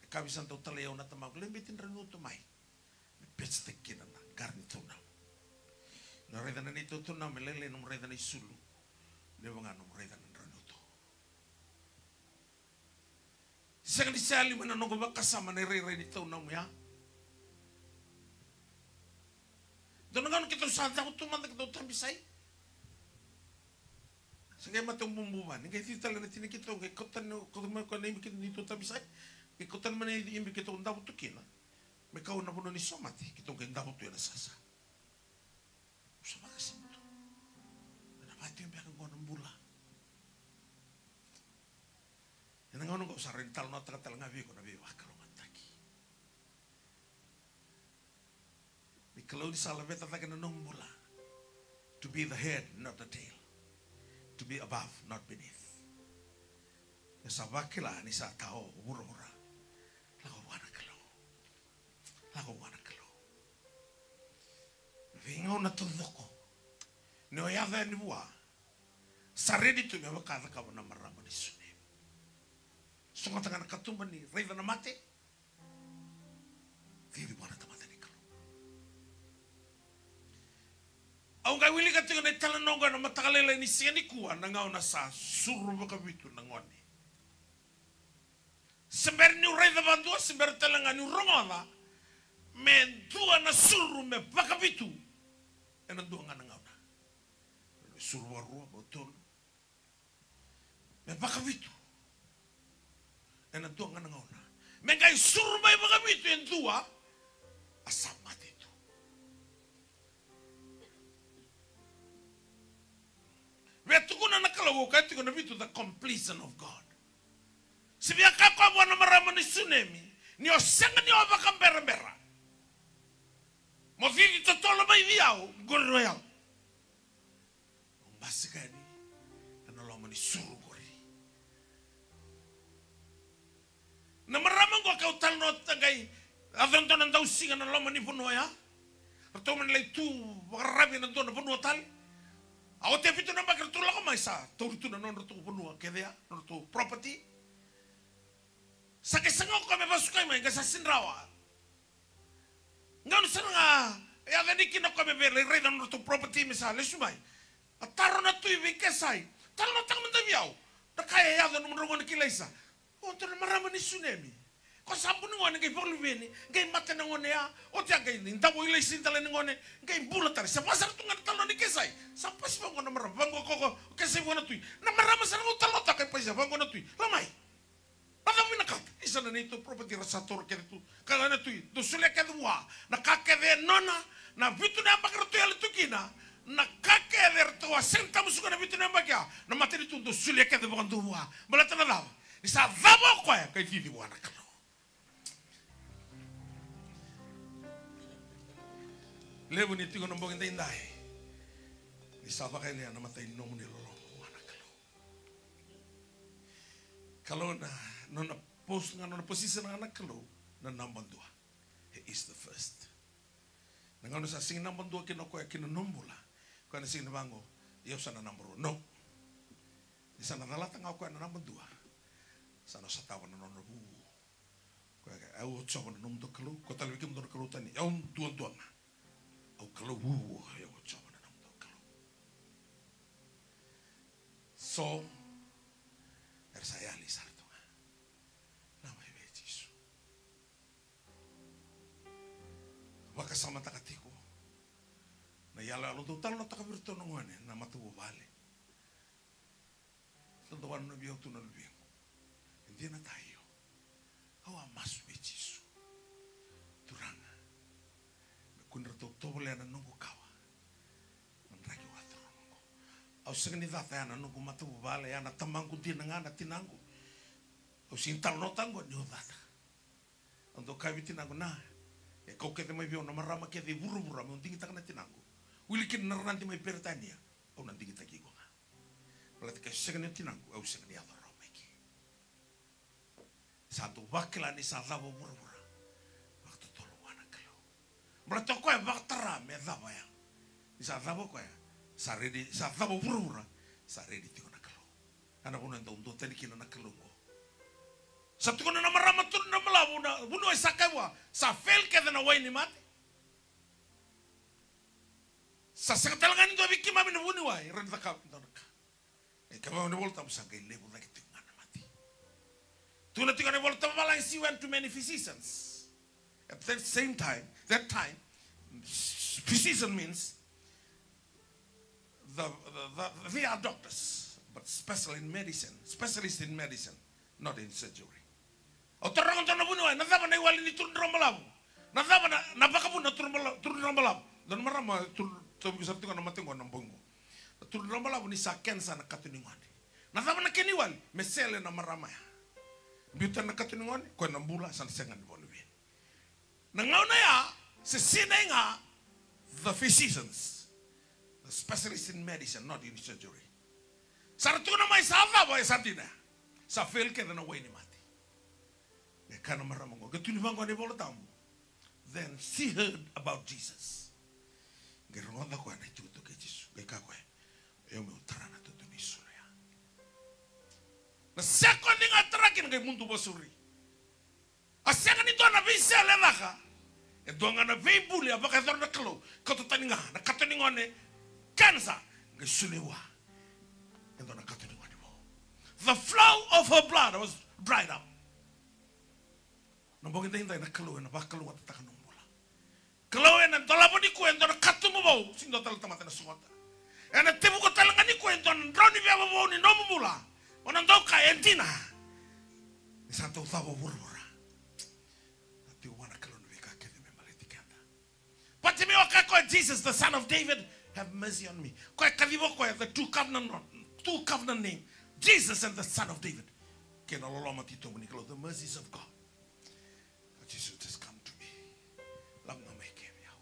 E kaya vei sa dau talai au na tamaqu, lai beti drau ni uto mai. Me petitaki kina na qara ni taunamu. Na raica na neitou taunamu e lailai, nomu raica na isulu. Levu ga nomu raica na drau ni uto. Sega ni sali mai na noqu vakasama na irairai ni taunamu ya. Dua na gauna keitou sa cavu tu mada keitou tabisai. Sa qai mate au bubu va, ni qai cici tale na tina keitou, qai kauta tani, kauta mai koya na ibe keitou ni tou tabisai. Qai kauta tani mai na ibe keitou davo tu kina. Me kau na vanua ni somate, keitou qai davo tu ena sasa. Au sa vakasama tu. Ena vati beka qo na bula. Ena gauna qo au sa rawa ni talanoataka tale ga vei iko na veivakalougatataki. Ni Kalou ni sa laveta cake na nomu bula. To be the head, not the tail. To be above, not beneath. E sa vakila ni sa tao vuravura. Lako vua na Kalou. Lako vua na Kalou. Veigauna taucoko ni o yaco yani vua, sa redi tu me vaka cakava na marama ni Sunemi. Sogota ga na katuba ni raica na mate. Cici vua na tamata ni Kalou. Au qai wilika tiko na italanoa oqo ena mataka lailai ni siga nikua, na gauna sa suru vakavitu na gone. Se bera niu raica vakadua, se bera tale ga niu rogoca, me dua na suru me vakavitu ena dua ga na gauna. Me suru vakarua, vakatolu, me vakavitu ena dua ga na gauna. Me qai suru mai vakavitu e dua, a sa mate tu. Via tukuna na Kalou, au kaya tiko na vitu, the completion of God. Se via kaya koya vua na marama ni Sunemi, ni o sega ni o vakaberabera mo cici totolo mai vei au, qori o yau. Au basika yani ena loma ni suru qori. Na marama oqo kau talanoataka, qai yaco dua na dausiga na loma ni vanua ya. Ratou mani lai tu vakararavi ena dua na vanua tale. A oti e vitu na yabaki ratou lako mai, sa tauri tu na nodratou vanua kece ya, nodratou property. Sa qai saga o koya me vakasukai mai, qai sa sega ni rawa. Gauna sara ga e yaco yani kina o koya me via lai raica na nodratou property me sa lesu mai, a taro na tui vei Kesai, talanoataka mada vei au na ka e yaco ena nomudrau gone kilai sa. O dua na marama ni Sunemi. Ko sa bu ni gone, qai vakaluveni, qai mate na gone ya. Oti ya qai davo i laisi dela ni gone, qai bula tale. Sa vaka sara tu ga na italanoa nei Kesai. Sa pasi vaqo na marama, vaqo ko, ko, Kesai vua na tui. Na marama sa na qai talanoataka, e pasi vaqo na tui. Lamai. Na cava vinakata? Isa, na neitou property ra sa taura kece tu. Kaya na tui, dou solia kece vua. Na ka kece e nona, na vitu na yabaki ratou yali tu kina. Na ka kece ratou a sega ni tamusuka na vitu na yabaki ya. Na matanitu dou solia kece vakadua vua. Baleta na cava? Ni sa cava o koya, qai cici vua na Kalou. Levu ni tiko na bogi daidai, ni sa vakayalia na imatai ni nomuni loloma vua na Kalou. Kalou na nona pos ga, nona position ga na Kalou na naba dua. He is the first. Na gauna sa sega ni naba dua kina o koya kina nomu bula, koya na sega ni vaqo, ia au sa na naba rua. No. Ni sa na calata ga o koya na naba dua, sa na sotava na nona vuvu. Koya e kaya, au o Jiova na nomudou Kalou, ko tale vei kemudou na kalou tani, au duadua ga. Au Kalou vuvu, au o Jiova na nomudou Kalou. So era sa yali sara tu ga. Na mai vei Jisu. Vakasamataka tiko na iyaloyalo dou talanoataka vei iratou na gone, na matavuvale. Dodonu vei au tu na luvequ. E dina ta io. Au a masu vei Jisu. Turaga, me kua ni ratou tovolea na noqu kawa. Na draki au a curu oqo. Au sega ni cata ya na noqu matavuvale, ya na tamaqu dina ga, na tinaqu. Au sega ni talanoataka oqo niu cata. Au dau kaya vei tinaqu, na, e kau kece mai vei au na marama kece e vuravura meu digitaka na tinaqu. Wili kina na ranadi mai Peritania, au na digitaki iko ga. Baleta ke sega ni tinaqu, au sega ni yaco rawa mai ke. Sa dau vakila ni sa cava o vuravura, vakatotolo vua na Kalou. Baleta o koya e vakatara me cava ya. Ni sa cava o koya, sa redi, sa cava o vuravura, sa redi tiko na Kalou. Ena vanua e dau duatani kina na Kalou oqo. Sa tukuna na marama, turu na drau balavu, na vuniwai sa kaya vua, sa fail kece na wai ni mate. Sa sega tale ga ni dua vei keimami na vuniwai, rawa ni cakava e dua na ka. E kaya vua na iVolatabu sa qai levu cake tiko ga na mate. Tukuna tiko na iVolatabu, she went to many physicians. At that same time, that time, physician means the, the, the, they are doctors, but special in medicine, specialist in medicine, not in surgery. Au taroga dua na vuniwai, na cava na iwali ni turu drau balavu? Na cava na, na vakavuna turu bala-, turu drau balavu? Dua na marama turu, tauvi sara tiko na mate qo na bogi qo. Na turu drau balavu ni sa kenisa na kato ni gone. Na cava na kena iwali? Me sele na marama ya. Biuta na kato ni gone, koya na bula, sa na sega ni vakaluveni. Na gauna ya, se sinai ga the physicians, the specialists in medicine, not in surgery. Sa ra tukuna mai sa cava, e sa dina. Sa fail kece na wai ni mate. E kaya na marama qo, qai tukuni vaqo na iVolatabu. Then she heard about Jesus. Qai rogoca koya na itukutuku kei Jisu. Qai kaya koya, io meu tara na tutu ni sulu ya. Na sekodi ga e tara kina qai mudu vakasauri. A sega ni dua na veisele e caka. E dua ga na veibuli a vakayacora na Kalou. Kauta tani ga na kato ni gone, kenisa, qai solia vua e dua na kato ni gone vou. The flow of her blood was dried up. Na bogi daidai na Kalou ena vakalougatataka nomu bula. Kalou ena dolava nikua e dua na katuba vou, sega ni dua tale na tamata ena sogota. Ena tevuka tale ga nikua e dua na drau ni veva vou ni nomu bula. O na dau kaya e dina. Ni sa dau cava o vuravura. Na tiko vua na Kalou na veika kece me baleti keda. Patimeo kaya o koya, Jesus, the son of David, have mercy on me. Koya kaciva o koya, the two covenant, two covenant name. Jesus and the son of David. Kei na loloma titobu ni Kalou, the mercies of God. O Jisu, just come to me. Lako ga mai ke vei au.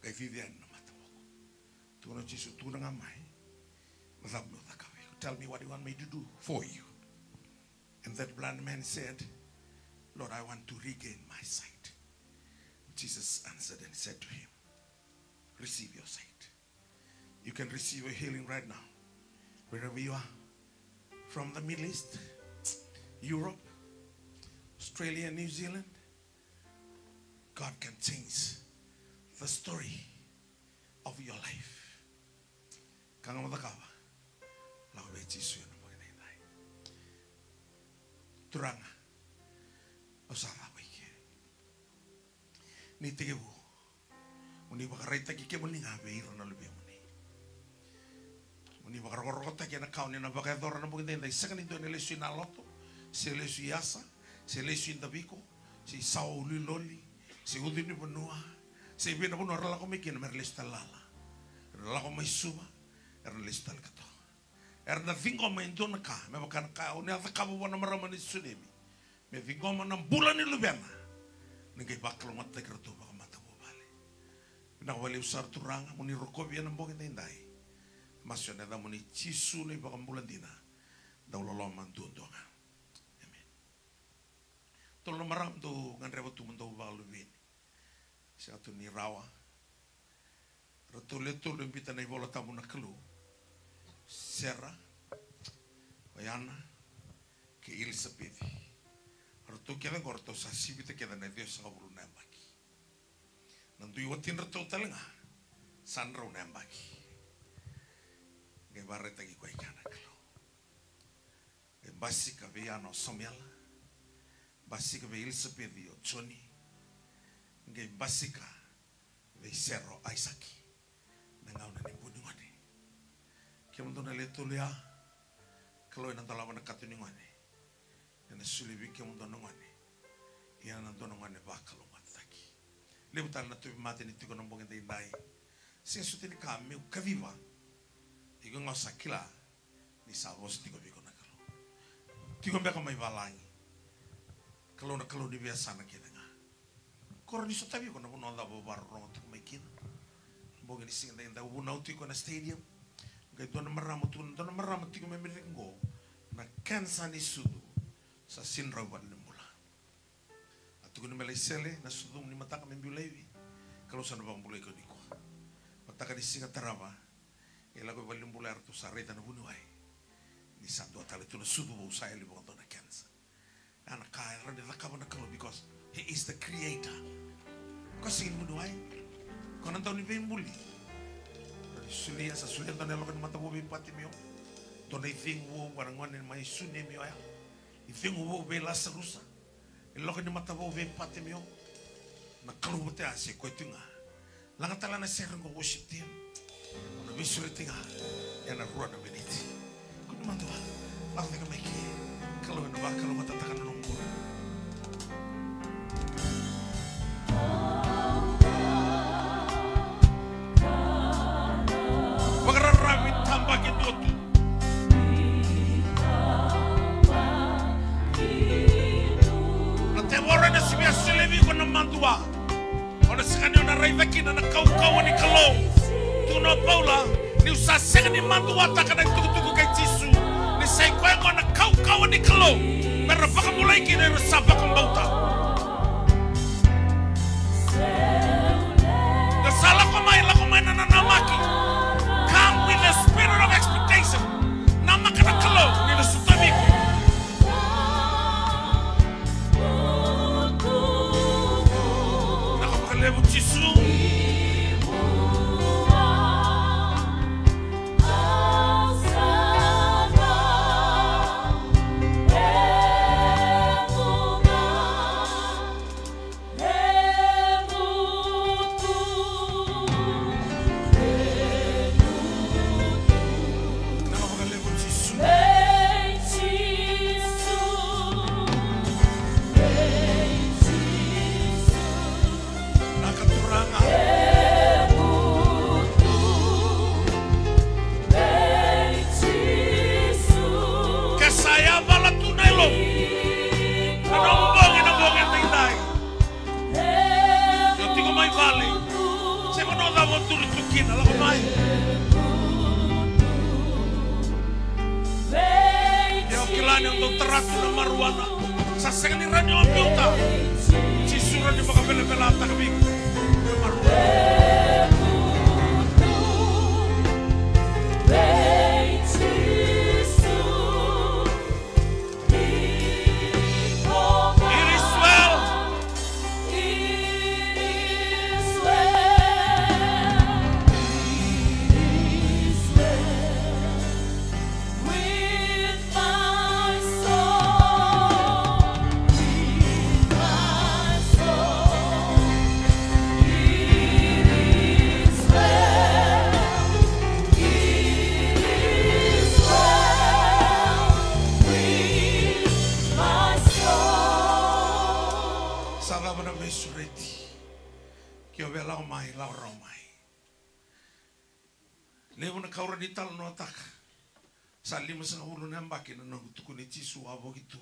Qai cici yani na mataboko. Tukuna o Jisu, tukuna ga mai. Na cava meu cakava vei iko? Tell me what you want me to do for you. And that blind man said, Lord, I want to regain my sight. Jesus answered and said to him, receive your sight. You can receive your healing right now, wherever you are. From the Middle East, Europe, Australia, New Zealand, God can change the story of your life. Ka ga mo cakava, lako vei Jisu ena bogi daidai. Turaga, au sa lako i ke. Ni tekivu mo ni vakaraitaki kemuni ga vei ira na luvemuni. Mo ni vakarokorokotaki ena ka o ni na vakayacora na bogi daidai. Sega ni dua na lesu i Naloto, se lesu i Asa, se lesu i Daviko, se i Sawa, Uliuloli, se Ucunivanua, se i vei na vanua era lako mai kina, me ra lesu tale lala. Era lako mai Suva, era na lesu tale katoa. Era na ciqoma e dua na ka me vaka na ka o ni a cakava vua na marama ni Sunemi, me ciqoma na bula ni luvena, ni qai vakalougatataki iratou vakamatavuvale. Vinaka vakalevu sara Turaga, mo ni rokovi ena bogi daidai. Masu ena yaca muni Jisu na iVakabula dina, dau loloma duadua ga. Emeni. Tolu na marama dou gadreva tu mo dou vakaluveni. Sega tu ni rawa. Ratou le tolu e biuta na iVola Tabu na Kalou. Sera, o Ana, kei Ilisapeci. Ratou kece oqo ratou sa sivita kece na ciwasagavulu na yabaki. Na dui watidratou tale ga sa drau na yabaki. Qai vakaraitaki koya i kea na Kalou. Qai basika vei Ana o Samuela, basika vei Ilisapeci o Joni, qai basika vei Sera o Aisake. Na gauna ni bu ni gone. Kemudou na le tolu ya, Kalou ena dolava na kato ni gone. Ena solia vei kemudou na gone. Ia na dua na gone vakalougatataki. Levu tale na tauvimate ni tiko na bogi daidai. Sega soti ni ka meu kaciva. Iko ga o sa kila ni sa vosa tiko vei iko na Kalou. Tiko beka mai valagi. Kalou na Kalou ni veiyasana kece ga. Ko rawa ni sotavi iko na vanua cava o vakarorogo tiko mai kina. Bogi ni siga daidai, vunau tiko na stadium. Qai dua na marama tu, dua na marama tiko mai Merika qo. Na kensa ni sucu sa sega ni rawa ni bula. A tukuni me lai sele na sucu ni mataka me biu laivi. Kalou sa na vakabulai koya nikua. Mataka ni siga tarava, e lako i valenibula, eratou sa raica na vuniwai ni sa dua tale tu na sucu vou sa yali vakadua na kensa. A na ka e rawa ni cakava na Kalou, because he is the creator. Ko sega ni vuniwai. Ko na dau ni veibuli. Rawa ni solia, sa solia dua na yaloka ni matavou vei Patimeo. Dua na icegu vou vua na gone mai Sunemi oya. Icegu vou vei Lasarusa. Yaloka ni matavou vei Patimeo. Na Kalou vata ya se koya tu ga. Laga tale na sere qo, worship team. Na veisureti ga ena rua na miniti. Kua ni madua, lako cake mai ke. Kalou ena vakalougatataka na nomu bula. Vakararavi, tabaki dua tu. Na tevoro ena sivia solia vei iko na madua. O na sega ni o na raica kina na kaukauwa ni Kalou. Tukuna o Paula, niu sa sega ni maduataka na itukutuku kei Jisu, ni sa i koya gona na kaukauwa ni Kalou, me ra vakabulai kina ira sa vakabauta. Io, sa lako mai, lako mai na nanamaki. Come with the spirit of expectation. Namaka na Kalou ni na sotavi iko. Vinaka vakalevu Jisu. Vinaka vakalevu Jisu. Vinaka Turaga. Ke sa yavala tu na yalomu ena bogi, na bogi edaidai. Io, tiko mai vale. Se vanua cava o duri tu kina, lako mai. Io, kila ni o dau tara tu na maruana. Sa sega ni rawa ni o biuta. Jisu rawa ni vakavelavelataka vei iko na maruana. It is well. Ke o via lako mai, lako rawa mai. Levu na ka au rawa ni talanoataka. Sa limasagavulu na yabaki na noqu tukuni Jisu wavoki tu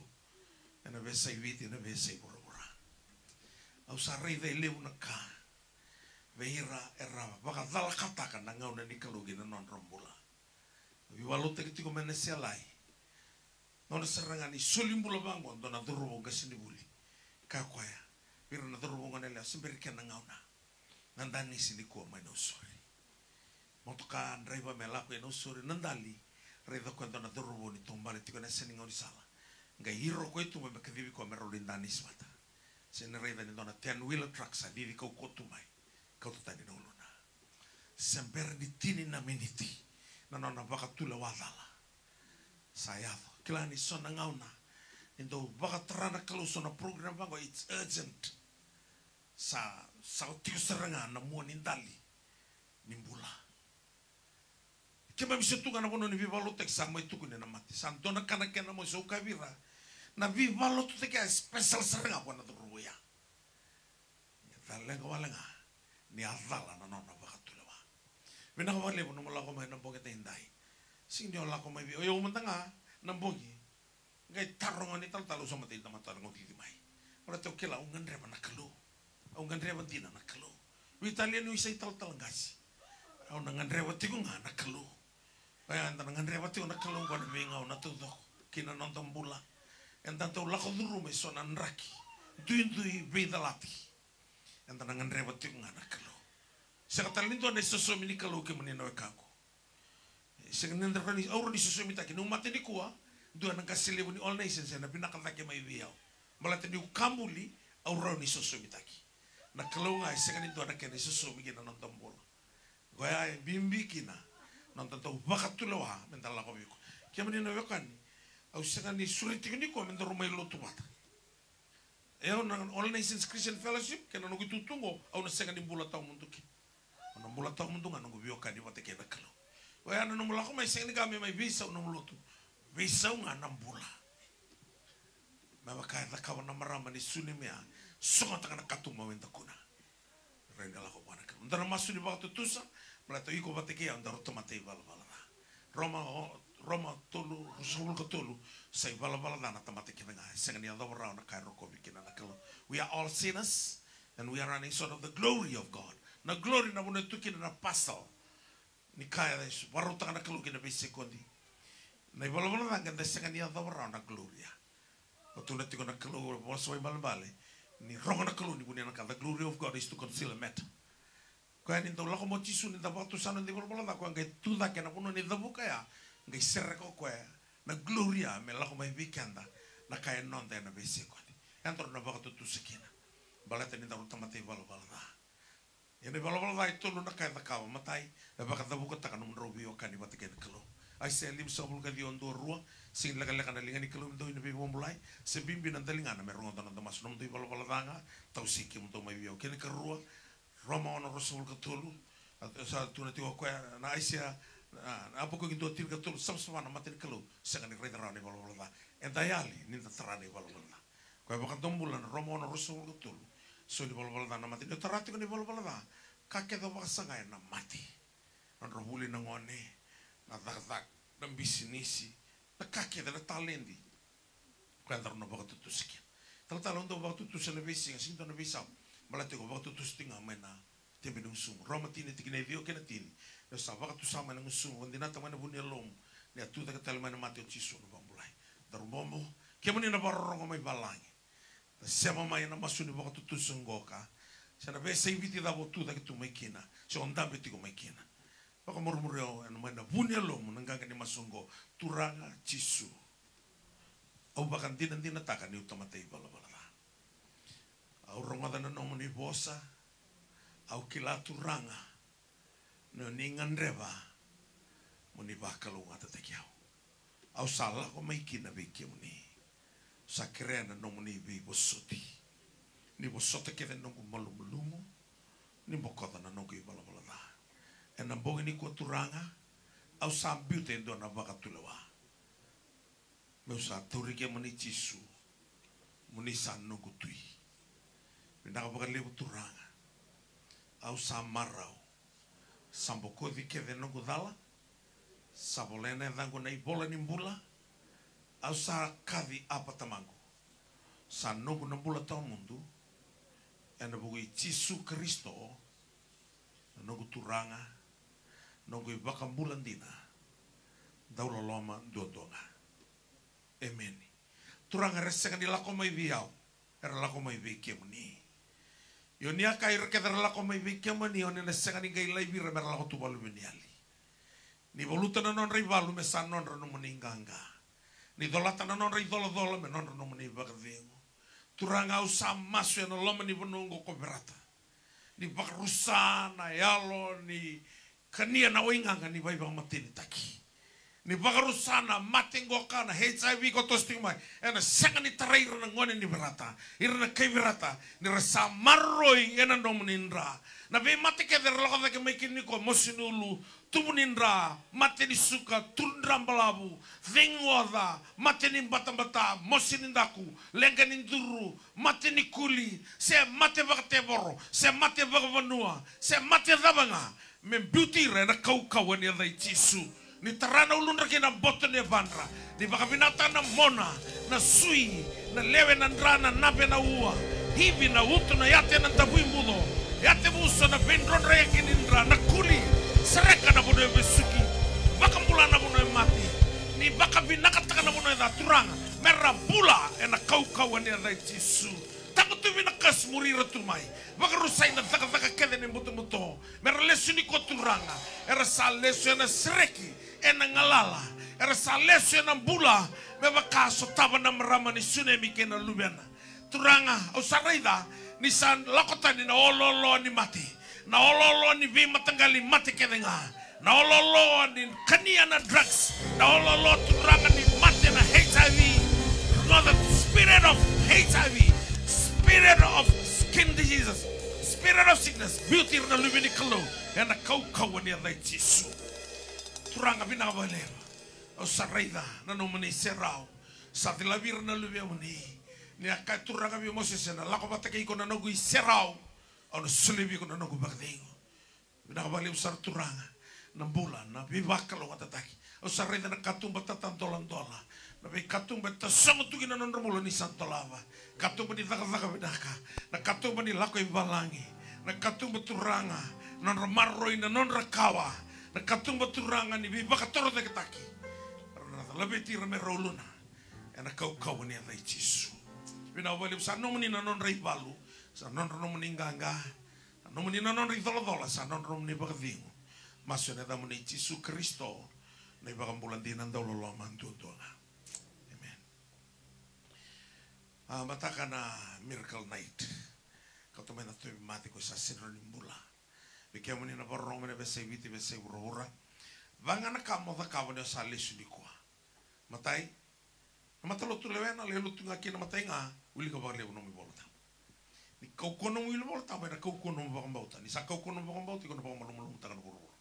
ena veiyasai Viti, ena veiyasai vuravura. Au sa raica e levu na ka vei ira era vakacalakataka na gauna ni Kalou ki na nodra bula. Veivakalotutaki tiko mai na Selai. Nona sara ga ni soli bula vaqo dua na cauravou qasenivuli. Kaya o koya vei ira na cauravou gone yalewa, se bera kena gauna. Na danisi nikua mai Nausori. Motoka draiva me lako i Nausori, na dali. Raica o koya dua na cauravou ni taubale tiko ena yasa ni gaunisala. Qai iro o koya i tuba me kacivi koya me rau lai danisi vata. Se ni raica ni dua na ten wheeler truck sa cici kaukauwa tu mai. Kauta tani na uluna. Se bera ni tini na miniti na nona vakatulewa cala. Sa yaco. Kila ni so na gauna ni dau vakatara na Kalou so na program vaqo, it's urgent. Sa, sa tiko sara ga na mua ni dali ni bula. Keimami se tu ga na vanua ni veivakalotutaki sa mai tukuni na mate. Sa dua na ka na kena mai, sa au kaya vei ira, na veivakalotutaki ya e special sara ga vua na cauravou ya. Sa leqa wale ga ni a cala na nona vakatulewa. Vinaka vakalevu nomu lako mai na bogi edaidai. Sega ni o lako mai vei au, o yau mada ga na bogi. Qai taroga ni talatala, au sa matai tamata na gaucici mai. Baleta au kila au gadreva na Kalou. Au gadreva dina na Kalou. Veitalia niu sa italatala qase, au na gadreva tiko ga na Kalou. Oya eda na gadreva tiko na Kalou qo na veigaunisala taucoko ki na noda bula. Eda dau lako curuma e so na draki, duidui, veicalati. Eda na gadreva tiko ga na Kalou. Sega tale ni dua na isosomi ni Kalou, kemuni na wekaqu. E sega ni dua na ka au rawa ni sosomitaki. Niu mate nikua, dua na qase levu ni All Nations ena vinaka cake mai vei au. Baleta niu ka buli, au rawa ni sosomitaki. Na Kalou ga e sega ni dua na kena isosomi ki na noda bula. Koya e bibi kina na noda dau vakatulewa meda lako vei koya. Kemuni na wekaqu, au sega ni sureti iko nikua me daru mai lotu vata. E, au na All Nations Christian Fellowship, kei na noqu itutu qo, au na sega ni bula tawamudu kina. Au na bula tawamudu ga noqu veiwekani vata kei na Kalou. Oya na nomu lako mai, sega ni ka me mai veisau nomu lotu. Veisau ga na bula. Me vaka e cakava na marama ni Sunamea, sogotaka na katuba me dakuna. Rai na lako vua na Kalou. Da na masu ni vakatutusa, baleta o iko vata kei au daru tamata ivalavala ca. Roma, o, Roma tolu, ruasagavulu ka tolu, sa ivalavala ca na tamata kece ga, e sega ni yacova rawa na ka e rokovi kina na Kalou. We are all sinners, and we are running short of the glory of God. Na glory na vanua e tu kina na parcel ni ka e vakarautaka na Kalou ki na veisekodi. Na ivalavala ca qai da sega ni yacova rawa na glory ya. O tukuna tiko na Kalou, vosa vakaibalebale, ni rogo na Kalou ni vunia na ka. The glory of God is to conceal a matter. Koya ni dau lako mai o Jisu, ni da vakatusa na noda ivalavala ca, koya qai tu cake ena vanua ni cavuka ya, qai sereka o koya na glory ya me lako mai vei keda, na ka e noda ena veisekodi. Edaru na vakatutusa kina. Baleta ni daru tamata ivalavala ca. Ia na ivalavala ca e tolu na ka e cakava. Matai, e vakacavukataka nomudrau veiwekani vata kei na Kalou. Aisea limasagavulu ka ciwa, dua, rua. Sega ni lekaleka na liga ni Kalou me dau ina veivakabulai, se bibi na daligana me rogoca na noda masu. Nomudou ivalavala ca ga, tausi kemudou mai vei au. Kena ikarua, Roma ono, ruasagavulu ka tolu. A, sa tukuna tiko o koya na Aisea, na, na Apakuki dua, tinikatolu, savasava na mata ni Kalou, sega ni raica rawa na ivalavala ca. Eda yali ni da tara na ivalavala ca. Koya vakadomobula na Roma ono, ruasagavulu ka tolu. So ni valavala ca na mate. Ni o tara tiko na ivalavala ca, ka kece o vakasaga ena mate. Nodra vuli na gone, na cakacaka, na bisinisi, na ka kece, na taledi. Koya daru na vakatutusa kina. Talatala, au dau vakatutusa ena veisiga, sega ni dua na veisau. Baleta iko vakatutusa tiko ga mai na tebenigusumu. Roma tini, tikina e ciwa kei na tini. Ni o sa vakatusa mai na gusumu, vakadinata mai na vu ni yalomu, ni a tu cake tale mai na mate o Jisu na vakabulai. Daru bobo, kemuni na vakarorogo mai valagi. Da sema mai ena masu ni vakatutusa oqo ka, se na veiyasai Viti cava o tu cake tu mai kina, se o dabe tiko mai kina. Vakamurimuri au ena mai na vu ni yalomu na qaqa ni masu oqo. Turaga Jisu, au vakadinadinataka niu tamata ivalavala ca. Au rogoca na nomuni vosa. Au kila, Turaga, ni o ni gadreva mo ni vakalougatataki au. Au sa lako mai kina vei kemuni. Au sa kerea na nomuni veivosoti. Ni vosota kece na noqu malumalumu. Ni bokoca na noqu ivalavala ca. Ena bogi nikua, Turaga, au sa biuta e dua na vakatulewa. Meu sa tauri kemuni Jisu, mo ni sa noqu Tui. Vinaka vakalevu, Turaga. Au sa marau. Sa bokoci kece noqu cala. Sa volai na yacaqu na ivola ni bula. Au sa kaci Apa Tamaqu. Sa noqu na bula tawamudu. Ena vuku i Jisu Karisito, na noqu Turaga, noqu iVakabula dina, dauloloma duadua ga. Emeni. Turaga, era sega ni lako mai vei au, era lako mai vei kemuni. Io, ni a kaya ira kece era lako mai vei kemuni, o ni na sega ni qai laivi ira me ra lako tu valuveniyali. Ni valuta na nodra ivalu me sa nodra nomuni qaqa. Ni colata na nodra icolacola me nodra nomuni vakacegu. Turaga, au sa masu ena loma ni vanua oqo ko Verata. Ni vakarusa na yalo ni kania na waigaga ni veivakamatenitaki. Ni vakarusa na mate qoka, na H I V ko toso tiko mai. Ena sega ni tarai ira na gone ni Verata, ira na kai Verata, ni ra sa maroroi ena nomuni dra. Na veimate kece era lako cake mai kina nikua, mosi ni ulu, tubu ni dra, mate ni suka, turu dra balavu, cegu oca, mate ni batabata, mosi ni daku, leqa ni duru, mate ni kuli, se mate vakatevoro, se mate vakavanua, se mate cava ga, me biuti ira ena kaukauwa ni yaca i Jisu. Ni tara na uludra kei na boto ni yavadra. Ni vakavinakataka na mona, na sui, na lewe, na dra, na nave, na ua, ivi, na uto, na yate, na davuibuco, yate vuso, na veidrodroyaki ni dra, na kuli, sereka na vanua e vesuki, vakabula na vanua e mate. Ni vakavinakataka na vanua e ca, Turaga, me ra bula ena kaukauwa ni yaca i Jisu. Tagutuvi na kasi muri ira tu mai. Vakarusai na cakacaka kece ni butobuto. Me ra lesu nikua, Turaga. Era sa lesu ena sereki, ena galala. Era sa lesu ena bula me vaka a sotava na marama ni Sunemi kei na luvena. Turaga, au sa raica ni sa lako tani na oloolo ni mate, na oloolo ni veimataqali mate kece ga, na oloolo ni kania na drugs, na oloolo, Turaga, ni mate na H I V. Lord, the spirit of H I V, spirit of skin diseases, spirit of sickness, biuti ira na luve ni Kalou ena kaukauwa ni yaca i Jisu. Turaga, vinaka vakalevu. Au sa raica na nomuni serau. Sa cilavi ira na luvemuni. Ni a kaya, Turaga, vei Mosese, na lako vata kei iko na noqu iserau, au na solia vei iko na noqu vakacegu. Vinaka vakalevu sara, Turaga, na bula, na veivakalougatataki. Au sa raica na katuba tatadoladola, na veikatuba e tasogo tu kina na nodra bula ni sa dolava. Katuba ni cakacaka vinaka, na katuba ni lako i valagi, na katuba, Turaga, na nodra maroroi na nodra kawa, na katuba, Turaga, ni veivakatorocaketaki. Ra na laveti ira me ra uluna ena kaukauwa ni yaca i Jisu. Vinaka vakalevu, sa nomuni na nodra ivalu, sa nodra nomuni qaqa, sa nomuni na nodra icolacola, sa nodra nomuni vakacegu. Masu ena yacamuni Jisu Karisito, na iVakabula dina, dauloloma duadua ga. Amen. A, mataka na Miracle Night. Kauta mai na tauvimate ko sa sega ni bula. Vei kemuni na vakarorogo mai na veiyasai Viti, veiyasai vuravura. Va ga na ka mo cakava ni o sa lesu nikua. Matai, na matalotu lewena, lai lotu ga kina matai ga, wilika vakalevu nomu iVola Tabu. Ni kaukauwa nomu iVola Tabu, ena kaukauwa nomu vakabauta. Ni sa kaukauwa nomu vakabauta, iko na vakamalumalumutaka na vuravura.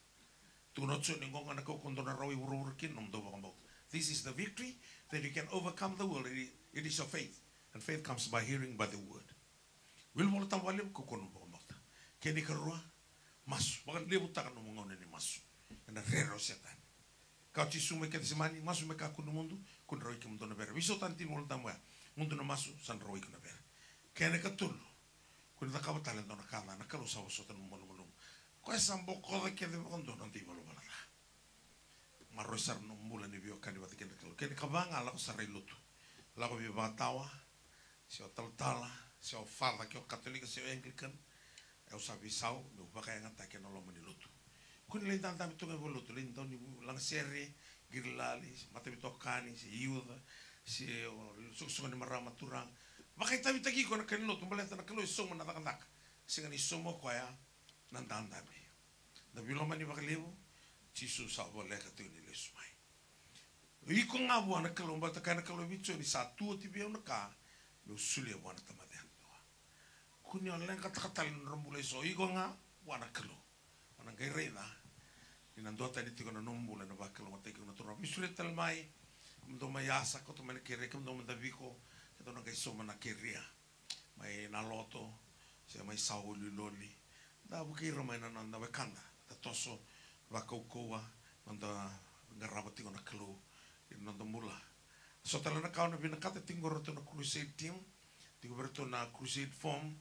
Tukuna o Joni, oqo ga na kaukauwa dou na rawai vuravura kina, nomudou vakabauta. This is the victory, that you can overcome the world, it, it is your faith. And faith comes by hearing by the word. Wili Vola Tabu vakalevu, kaukauwa nomu vakabauta. Kena ikarua, masu. Vakalevutaka nomu gauna ni masu. Ena rere o Setani. Kaya o Jisu mai Kecisemani, masu me kakua ni mudu, kua ni rawai kemudou na vere. Veisautaka na tiki ni Vola Tabu ya. Mudu na masu, sa na rawai iko na vere. Kena ikatolu, kua ni cakava tale e dua na ka ca, na Kalou sa vosota nomu malumalumu. Koya sa bokoca kece vakadua na noda ivalavala ca. Maroroi sara na nomu bula ni veiwekani vata kei na Kalou. Kena ikava ga, lako sara i lotu. Lako veivakatawa, se o talatala, se o father, ke o Katolika, se o Anglican. Au sa veisau meu vakayagataki ena loma ni lotu. Kua ni lai dadabe tu ga e valenilotu, lai dau ni lagasere, qirilali, se mataveitokani, se youth, se o soqosoqo ni marama, turaga. Vakaitavitaki iko ena ka ni lotu, baleta na Kalou e sauma na cakacaka. Sega ni sauma o koya na dadabe. Da veilomani vakalevu, Jisu sa voleka tiko ni lesu mai. O iko ga vua na Kalou, baleta kaya na Kalou vei Joni, sa tu oti vei au na ka meu solia vua na tamata yadua. Kua ni o leqataka tale na nodra bula eso, o iko ga vua na Kalou. O na qai raica ni na duatani tiko na nomu bula ena vakalougatataki iko na Turaga. Veisureti tale mai, kemudou mai Asa, kauta mai na keria, kemudou mai Daviko, keitou na qai sauma na keria. Mai Naloto, se mai Sawa, Uliulioni. Da vukei ira mai na noda wekada, da toso vakaukauwa, noda qarava tiko na Kalou ena noda bula. So tale na ka au na vinakata tiko qo, ratou na crusade team, tiko vei ratou na crusade form,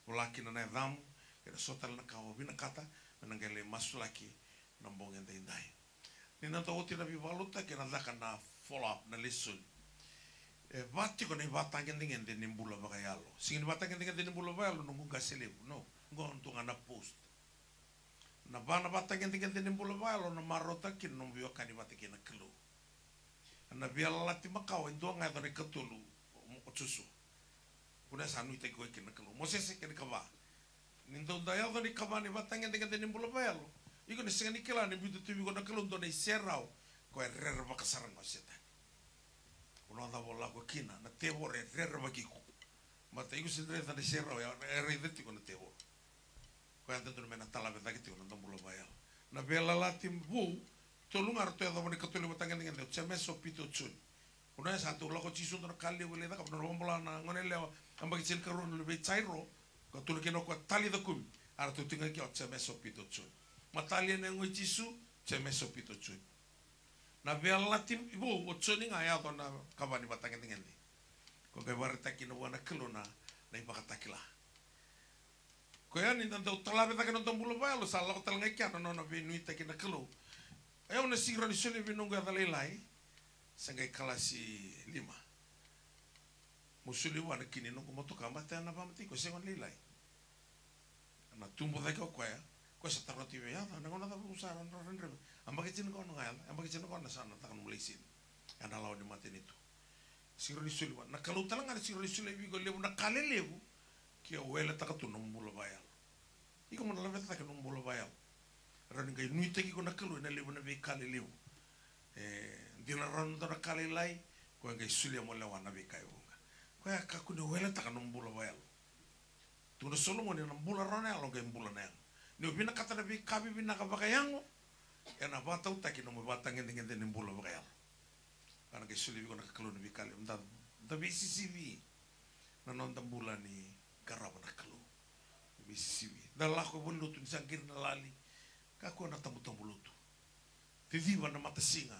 vola kina na yacamu, kei na so tale na ka au vinakata me na qai lai masulaki na bogi edaidai. Ni na dau oti na veivakalotutaki, ena caka na follow up na lesoni. E va tiko na ivakatagedegede ni bula vakayalo. Sega ni vakatagedegede ni bula vakayalo noqu qase levu, no. Qo dua ga na post. Na va na vakatagedegede ni bula vakayalo na marautaka kina nomu veiwekani vata kei na Kalou. Na Veiyalayalati Makawa e dua ga, yaco na ikatolu o Josua. Kua ni sa nuitaki koya kina na Kalou. Mosese kena ikava. Ni dau da yaco na ikava ni vakatagedegede ni bula vakayalo, iko na sega ni kila ni biuta tu vei iko na Kalou dua na iserau, koya e rerevaka sara ga o Setani. Ko na cava o lako kina, na tevoro e rerevaki iko. Mata iko sega ni raica na iserau, e raica tiko na tevoro. Koya e dodonu me na talave cake tiko na noda bula vakayalo. Na Veiyalayalati Vou, tolu ga ratou yacova na ikatolu ni vakatagedegede, o Jemesa, o Pita, o Joni. Ko na sa dau lako o Jisu dua na ka levu e lai cakava, nona vakabula na gone yalewa, yabaki tinikarua, na luve i Jairo, ka tukuna kina o koya, Talitha kumi. A ratou tiko ga kina o Jemesa, o Pita, o Joni. Matalia na yago i Jisu, Jemesa, o Pita, o Joni. Na Veiyalayalati Vou, o Joni ga e yaco na ikava ni vakatagedegede. Ko qai vakaraitaki kina vua na Kalou na, na ivakatakila. Koya ni da dau talave cake na noda bula vakayalo, sa lako tale ga i kea na nona veinuitaki na Kalou. Au na sega ni rawa ni solia vei noqu yaca lailai, sa qai kalasi lima. Mo solia vua na kina ni noqu motoka, baleta ena vakamatei koya, sega ni lailai. Na tubu cake o koya, koya sa taroga tiko vei au, yaca, na gauna cava au sa dredreve? Yabaki tinikaono ga yaca, yabaki tinikaono sa na caka nomu laiseni. Ena lawa ni matanitu. Sega ni rawa ni solia vua. Na Kalou tale ga na sega ni rawa ni solia vei iko e levu na ka lelevu, ke o weletaka tu na nomu bula vakayalo. Iko mo na laveta cake na nomu bula vakayalo. Rawa ni qai nuitaki iko na Kalou ena levu na veika lelevu. E dina rawa na dua na ka lailai, koya qai solia mo lewa na veika e vuqa. Koya e kakua ni weletaka na nomu bula vakayalo. Tukuna o Solomoni, na bula rawa na yalo qai bula na yago. Ni o vinakata na veika vivinaka vakayago, ena vakatautaki na nomu ivakatagedegede ni bula vakayalo. Ka na qai solia vei iko na Kalou na veika levu. Da, da veisisivi na noda bula ni qarava na Kalou. Veisisivi. Da lako e valenilotu, ni sa qiri na lali, kakua na tabutabu lotu. Ciciva na matasiga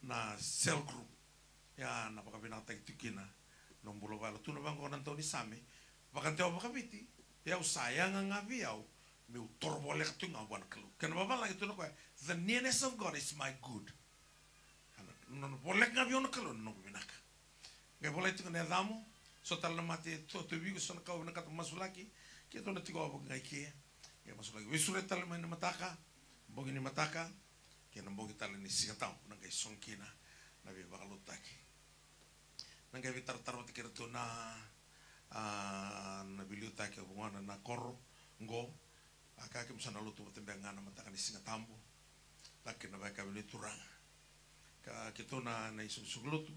na cell group. Ia na vakavinakataki tiko kina na bula vakayalo. Tukuna vaqo na daunisame, vakadewa vakaviti, e, au sa yaga ga vei au meu toro voleka tu ga vua na Kalou. Kena vavalagi tukuna o koya, the nearness of God is my good. Na nona voleka ga vei au na Kalou na noqu vinaka. Qai volai tiko na yacamu, so tale na mate e tu, tu vei iko, so na ka o vinakata masulaki, keitou na tiko wavoki ga i ke. Qai masulaki, veisureti tale mai na mataka, bogi ni mataka, kei na bogi tale ni Siga Tabu, na qai sogo kina na veivakalotutaki. Na qai veitaratara vata kei ratou na, a, na veiliutaki, au vugona na koro qo, a, ka keimami sa na lotu vata beka ga na mataka ni Siga Tabu, laki na vakayakavi ni Turaga. Ka keitou na, na isoqosoqo lotu,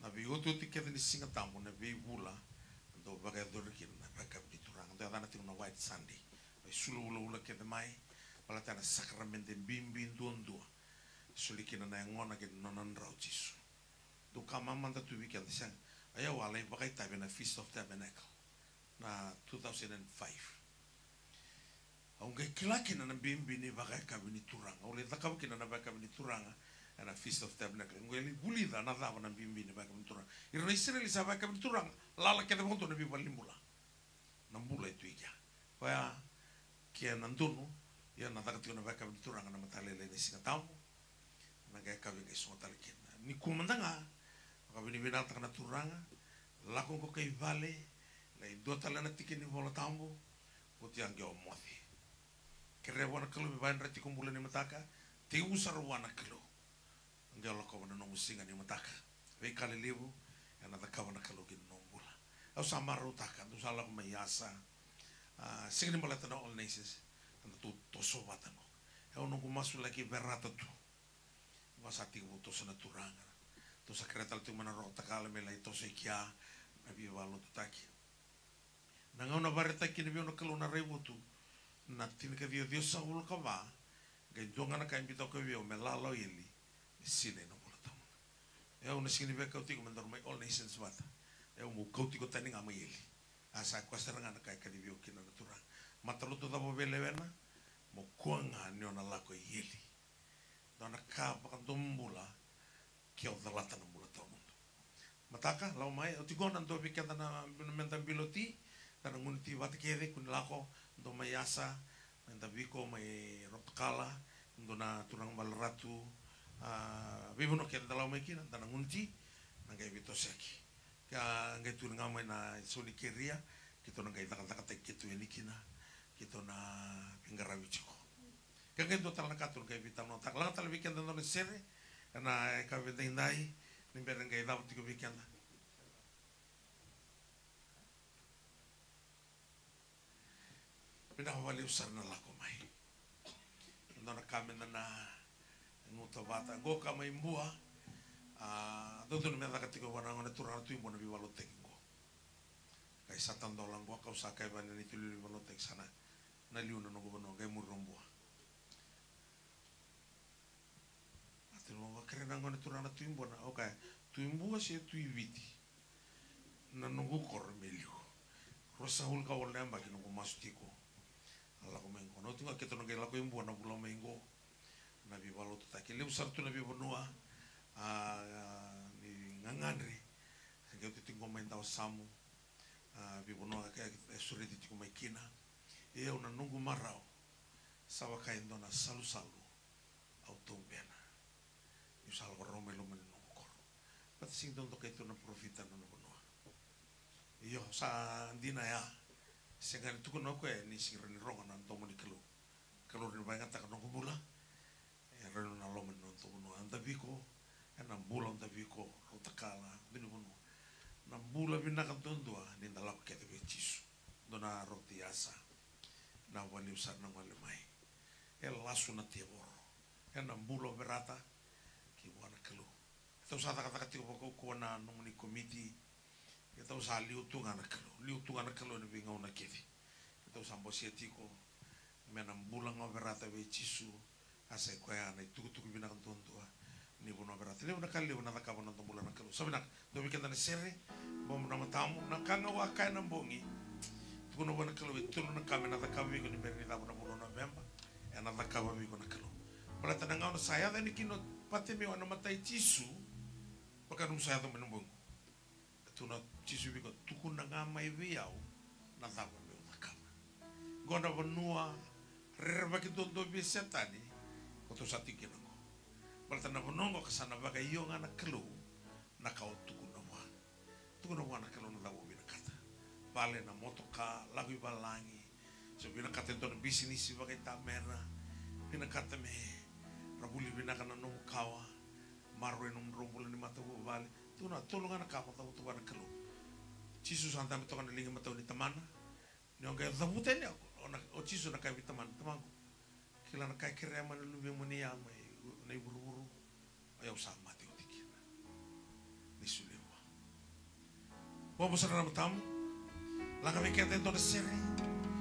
na veiotioti kece ni Siga Tabu, na veivula, dau vakayacori kina na vakayakavi ni Turaga. Dau yacana tiko na White Sunday. Mai sulu vulavula kece mai, baleta na sakaramede bibi duadua. Soli kina na yagona kei na nona drau o Jisu. Dau ka mamada tu vei keda, sega. O yau a lai vakaitavi ena Feast of Tabernacle na two thousand and five. Au qai kila kina na bibi ni vakayakavi ni Turaga. Au lai cakava kina na vakayakavi ni Turaga ena Feast of Tabernacle. Au qai lai vulica na cava na bibi ni vakayakavi ni Turaga. Ira na Isireli sa vakayakavi ni Turaga, lala kece vakadua na veivalenibula. Na bula e tu i kea. Koya kei na donu, ia na caka tiko na vakayakavi ni Turaga na mataka lailai ni Siga Tabu. Na qai yakavi qai sogo tale kina. Nikua mada ga, vakavinavinakataka na Turaga, lako qo kai vale, lai dua tale na tiki ni Vola Tabu, oti a qai o moce. Kerea vua na Kalou me vakayadrati iko bula ni mataka, tekivu sara vua na Kalou. Qai o lakova na nomu siga ni mataka. Veika lelevu ena cakava na Kalou ki na nomu bula. Au sa marautaka, dou sa lako mai Asa. A, sega ni baleta na All Nations, eda tou toso vata qo. E au noqu masulaki Verata tu. Au sa tekivu toso na Turaga. Tou sa kerea tale tiko mai na Roko Takala me lai toso i kea na veivakalotutaki. Na gauna vakaraitaka kina vei au na Kalou na raivotu, na tinikaciwa ciwasagavulu ka va, qai dua ga na ka e biuta o koya vei au, me lala o eli, me sinai na iVola Tabu. E au na sega ni via kauti iko me daru mai All Nations vata. E au meu kauti iko tani ga mai eli. A sa koya sara ga na ka e kacivi au kina na Turaga. Matalotu cava o veilewena, mo kua ga ni o na lako i eli. Dua na ka vakadomobula, ke o calata na bula tawamudu. Mataka, lau mai, oti qo na dua vei keda na, na meda bilo ti, da na gunu ti vata kece, kua ni lako, dua mai Asa, mai Daviko, mai Rotokala, dua na turaga Valeratu, a, veivanua kece da lau mai kina, da na gunu ti, na qai veitosoyaki. Ka qai tu ga mai na sau ni keria, keitou na qai cakacakataki keitou yani kina, keitou na veiqaravi tiko. Ka qai dua tale na ka tou na qai veitalanoataka. Laga tale vei keda dua na sere, ena yakavi edaidai, ni bera qai cava tiko vei keda. Vinaka vakalevu sara na lako mai. Dua na ka meda na guta vata. Qo ka mai Bua. A, dodonu me caka tiko vua na gone turaga na Tui Bua na veivakalotutaki qo. Kai sa tadola qo, kau sa kai vua na neitou liuliu veivakalotutaki sa na, na liu na noqu vanua, qai muri o Bua. A, tou na vakakerei na gone turaga na Tui Bua na, o kaya, Tui Bua se Tui Viti? Na noqu koro me liu. Ruasagavulu ka walu na yabaki noqu masu tiko. Na lako mai qo. Na oti ga keitou na qai lako i Bua na vula mai qo. Na veivakalotutaki. Levu sara tu na veivanua. A, ni gagadre. Sa qai oti tiko mai Dawasamu. A, veivanua e, e, e sureti tiko mai kina. Ia au na noqu marau. Sa vaka e dua na salusalu. Au taubena. Niu sa lako rawa mai loma ni noqu koro. Baleta sega ni dau dokai tu na parofita ena nona vanua. Io, sa dina ya. Sega ni tukuna o koya ni sega ni rogo na domo ni Kalou. Kalou ni vakayagataka noqu bula. E rawa na loma ni noda vanua. Eda viko, ena bula o Daviko, Rotokala, dua ni vanua. Na bula vinaka duadua, ni da lako kece vei Jisu. Dua na rauta i Asa. Na vakalevu sara na gole mai. E lasu na tevoro. Ena bula o Verata, ki vua na Kalou. Keitou sa cakacaka tiko vakaukauwa na nomuni komiti. Keitou sa liu tu ga na Kalou. Liu tu ga na Kalou ena veigauna kece. Keitou sa bosea tiko. Me na bula ga o Verata vei Jisu. A sa i koya na itukutuku vinaka duadua. Ni vanua o Verata. Levu na ka levu na cakava na noda bula na Kalou. Sa vinaka. Dua vei keda na sere. Bobo na matamu. Na ka ga au a kaya na bogi. Tukuna vua na Kalou e tolu na ka me na cakava vei iko ni bera ni cava na vula o Noveba. Ena cakava vei iko na Kalou. Baleta na gauna sa yaco yani kina o Patimeo ena mata i Jisu, vaka nomu sa yaco mai na bogi. E tukuna o Jisu vei iko, tukuna ga mai vei au na cava meu cakava. Qo na vanua rerevaki duadua vei Setani, ko tou sa tiko kina qo. Baleta na vanua qo ka sa na vakaio ga na Kalou, na ka o tukuna vua. Tukuna vua na Kalou na cava o vinakata. Vale, na motoka, lako i valagi. Se o vinakata e dua na bisinisi vakaitamera. Vinakata me ra vuli vinaka na nomu kawa. Maroroi nomudrau bula ni matavuvale. Tukuna, tolu ga na ka mo cavuta vua na Kalou. Jisu sa dabe toka na liga matau ni tamana. Ni o qai cavuta yani o, o na, o Jisu na kaya vei tamana, tamaqu. Kila na ka e kerea mai na luvemu ni ya mai na ivuruvuru. O yau sa mate oti kina. Ni solia vua. Bobo sara na matamu. Laga vei keda e dua na sere.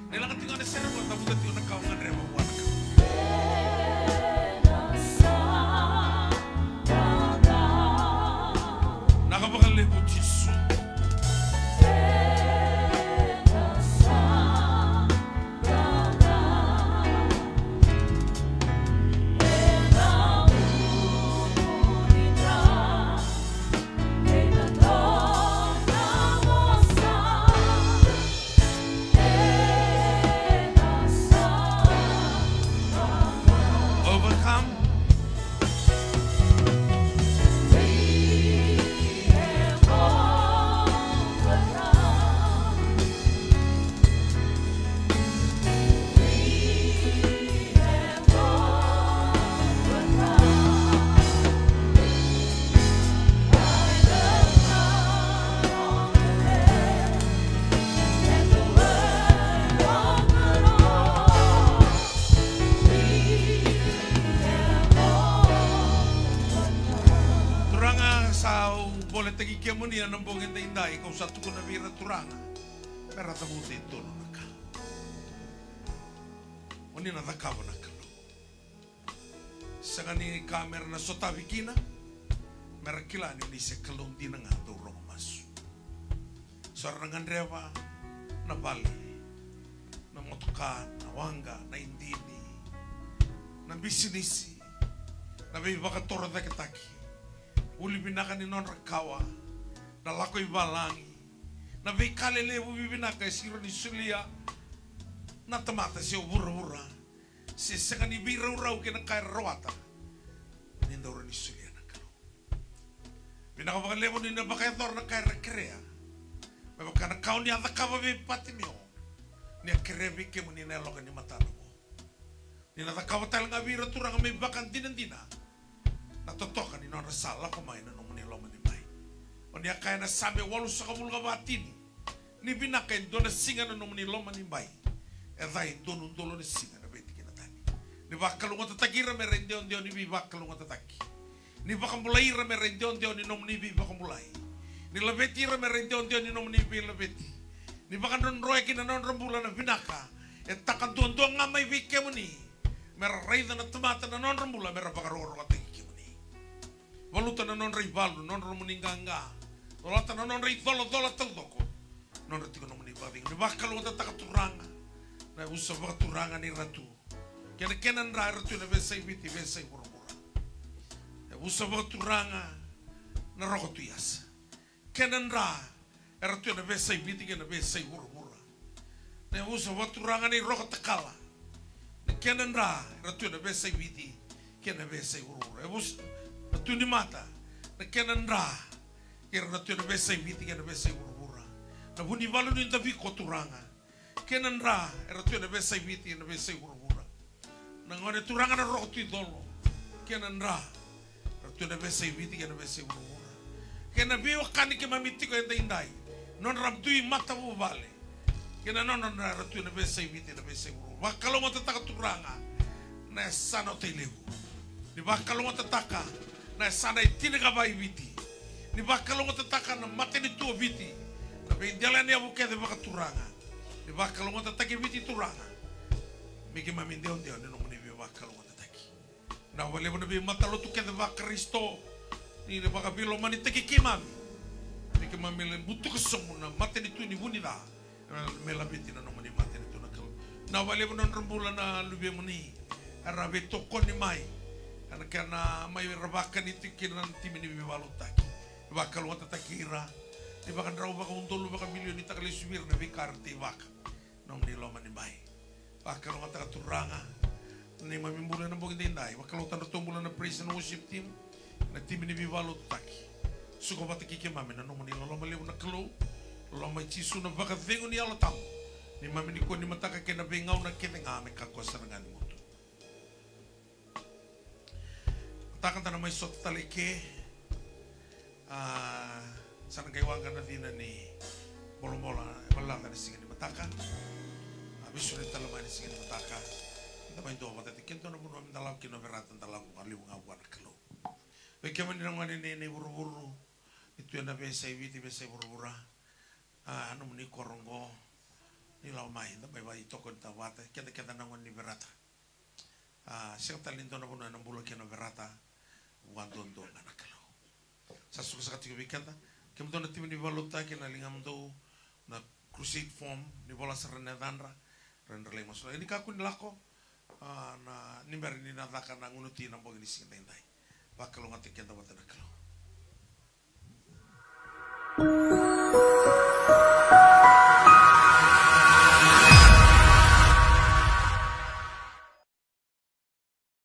Ni laga tiko na sere vua, cavuta tiko na ka o gadreva vua na Kalou. Naka vakalevu Jisu. Overcome. Turaga, sa au voletaki kemuni ena bogi edaidai, kau sa tukuna vei ira Turaga, me ra cavuta e tolu na ka. O ni na cakava na Kalou. Sega ni ka me ra na sotavi kina, me ra kila ni o ni se Kalou dina ga dau rogo masu. So era na gadreva na vale, na motoka, na waqa, na idini, na bisinisi, na veivakatorocaketaki, vuli vinaka ni nodra kawa, na lako i valagi, na veika lelevu vivinaka e siro ni solia na tamata se o vuravura, se sega ni veiraurau kei na ka e rawata, ni daura ni solia na Kalou. Vinaka vakalevu ni na vakayacora na ka era kerea. Me vaka na ka o ni a cakava vei Patimio, ni a kerea vei kemuni na yaloka ni matana vo. Ni na cakava tale ga vei ira Turaga me ivakadinadina na totoka ni nodra sa lako mai na nomuni loma ni bai. O ni a kaya na Same walusagavulu ka va tini, ni vinaka e dua na siga na nomuni loma ni bai, e ca e dua na udolu na siga na veitikina tani. Ni vakalougatataki ira me ra idewadewa ni veivakalougatataki. Ni vakabulai ira me ra idewadewa ni nomuni veivakabulai. Ni laveti ira me ra idewadewa ni nomuni veilaveti. Ni vakadrodroya ki na nodra bula na vinaka e taka duadua ga mai vei kemuni, me ra raica na tamata na nodra bula me ra vakarokorokotaki kemuni. Valuta na nodra ivalu, nodra nomuni qaqa. Colata na nodra icolacola taucoko, nodra tiko nomuni vakacegu. Ni vakalougatataka Turaga na yavusa vakaturaga ni Ratu kei na kena dra, e Ratu ena veiyasai Viti, veiyasai vuravura. Yavusa vakaturaga na Roko Tui Asa, kena dra, e Ratu ena veiyasai Viti kei na veiyasai vuravura. Na yavusa vakaturaga nei Roko Takala, na kena dra, e Ratu ena veiyasai Viti kei na veiyasai vuravura. Yavusa na Tui Nimata, na kena dra, e Ratu ena veiyasai Viti kei na veiyasai vuravura. Na Vunivalu ni Daviko Turaga, kena dra, e Ratu ena veiyasai Viti, na veiyasai vuravura. Na gone Turaga na Roko Tui Colo, kena dra, e Ratu ena veiyasai Viti, kei na veiyasai vuravura. Kei na veiwekani keimami tiko edaidai, nodra dui matavuvale, kei na nodra dra, e Ratu ena veiyasai Viti, na veiyasai vuravura. Vakalougatataka Turaga na yasana o Tailevu. Ni vakalougatataka na yasana e tinikava e Viti. Ni vakalougatataka na matanitu o Viti, na veidelaniyavu kece vakaturaga. Ni vakalougatataki Viti Turaga, me keimami dewadewa ni nomuni veivakalougatataki. Na vakalevu na veimatalotu kece vaKarisito, ni na vakaveilomanitaki keimami, me keimami lai butuka sobu na matanitu ni vunica, me laveti na nomuni matanitu na Kalou. Na vakalevu na nodra bula na luvemuni era veitokoni mai, ena kena mai ra vakani tiko kina na timi ni veivakalotutaki. Vakalougatataki ira, ni vakadrau vakaudolu, vakavilionitaka lesu vei ira na veika era teivaka nomuni loma ni bai. Vakalougatataka Turaga na neimami bula ena bogi edaidai. Vakalougatataka na bula na praise and worship team, na timi ni veivakalotutaki. Suka vata kei keimami na nomuni loloma levu na Kalou, loloma i Jisu na vakacegu ni Yalo Tabu. Neimami nikua ni mataka kei na veigauna kece ga me kakua sara ga ni mudu. Mataka da na mai sota tale i ke. A, sa na qai waqa na cina ni bolobolo e valelaca ni siga ni mataka. A, veisuri tale mai ni siga ni mataka. Da mai dua vata tiko e dua na vanua me da lako kina o Verata, da lako vakalevu ga vua na Kalou. Vei kemuni na gone nei, nei vuravura, ni tu ena veiyasai Viti, veiyasai vuravura. A, nomuni koro oqo, ni lako mai, da mai vakaitokoni tale vata, keda, keda na gone ni Verata. A, sega tale ni dua na vanua ena bula kina o Verata, vua duadua ga na Kalou. Sa suka saka tiko vei keda, kemudou na timi ni veivakalotutaki, na ligamudou na crusade form, ni vola sara na yacadra, ra, ra lai masu. Ni kakua ni lako, a, na, ni bera ni na caka na gunu ti na bogi ni siga edaidai. Vakalougatataki keda vata na Kalou.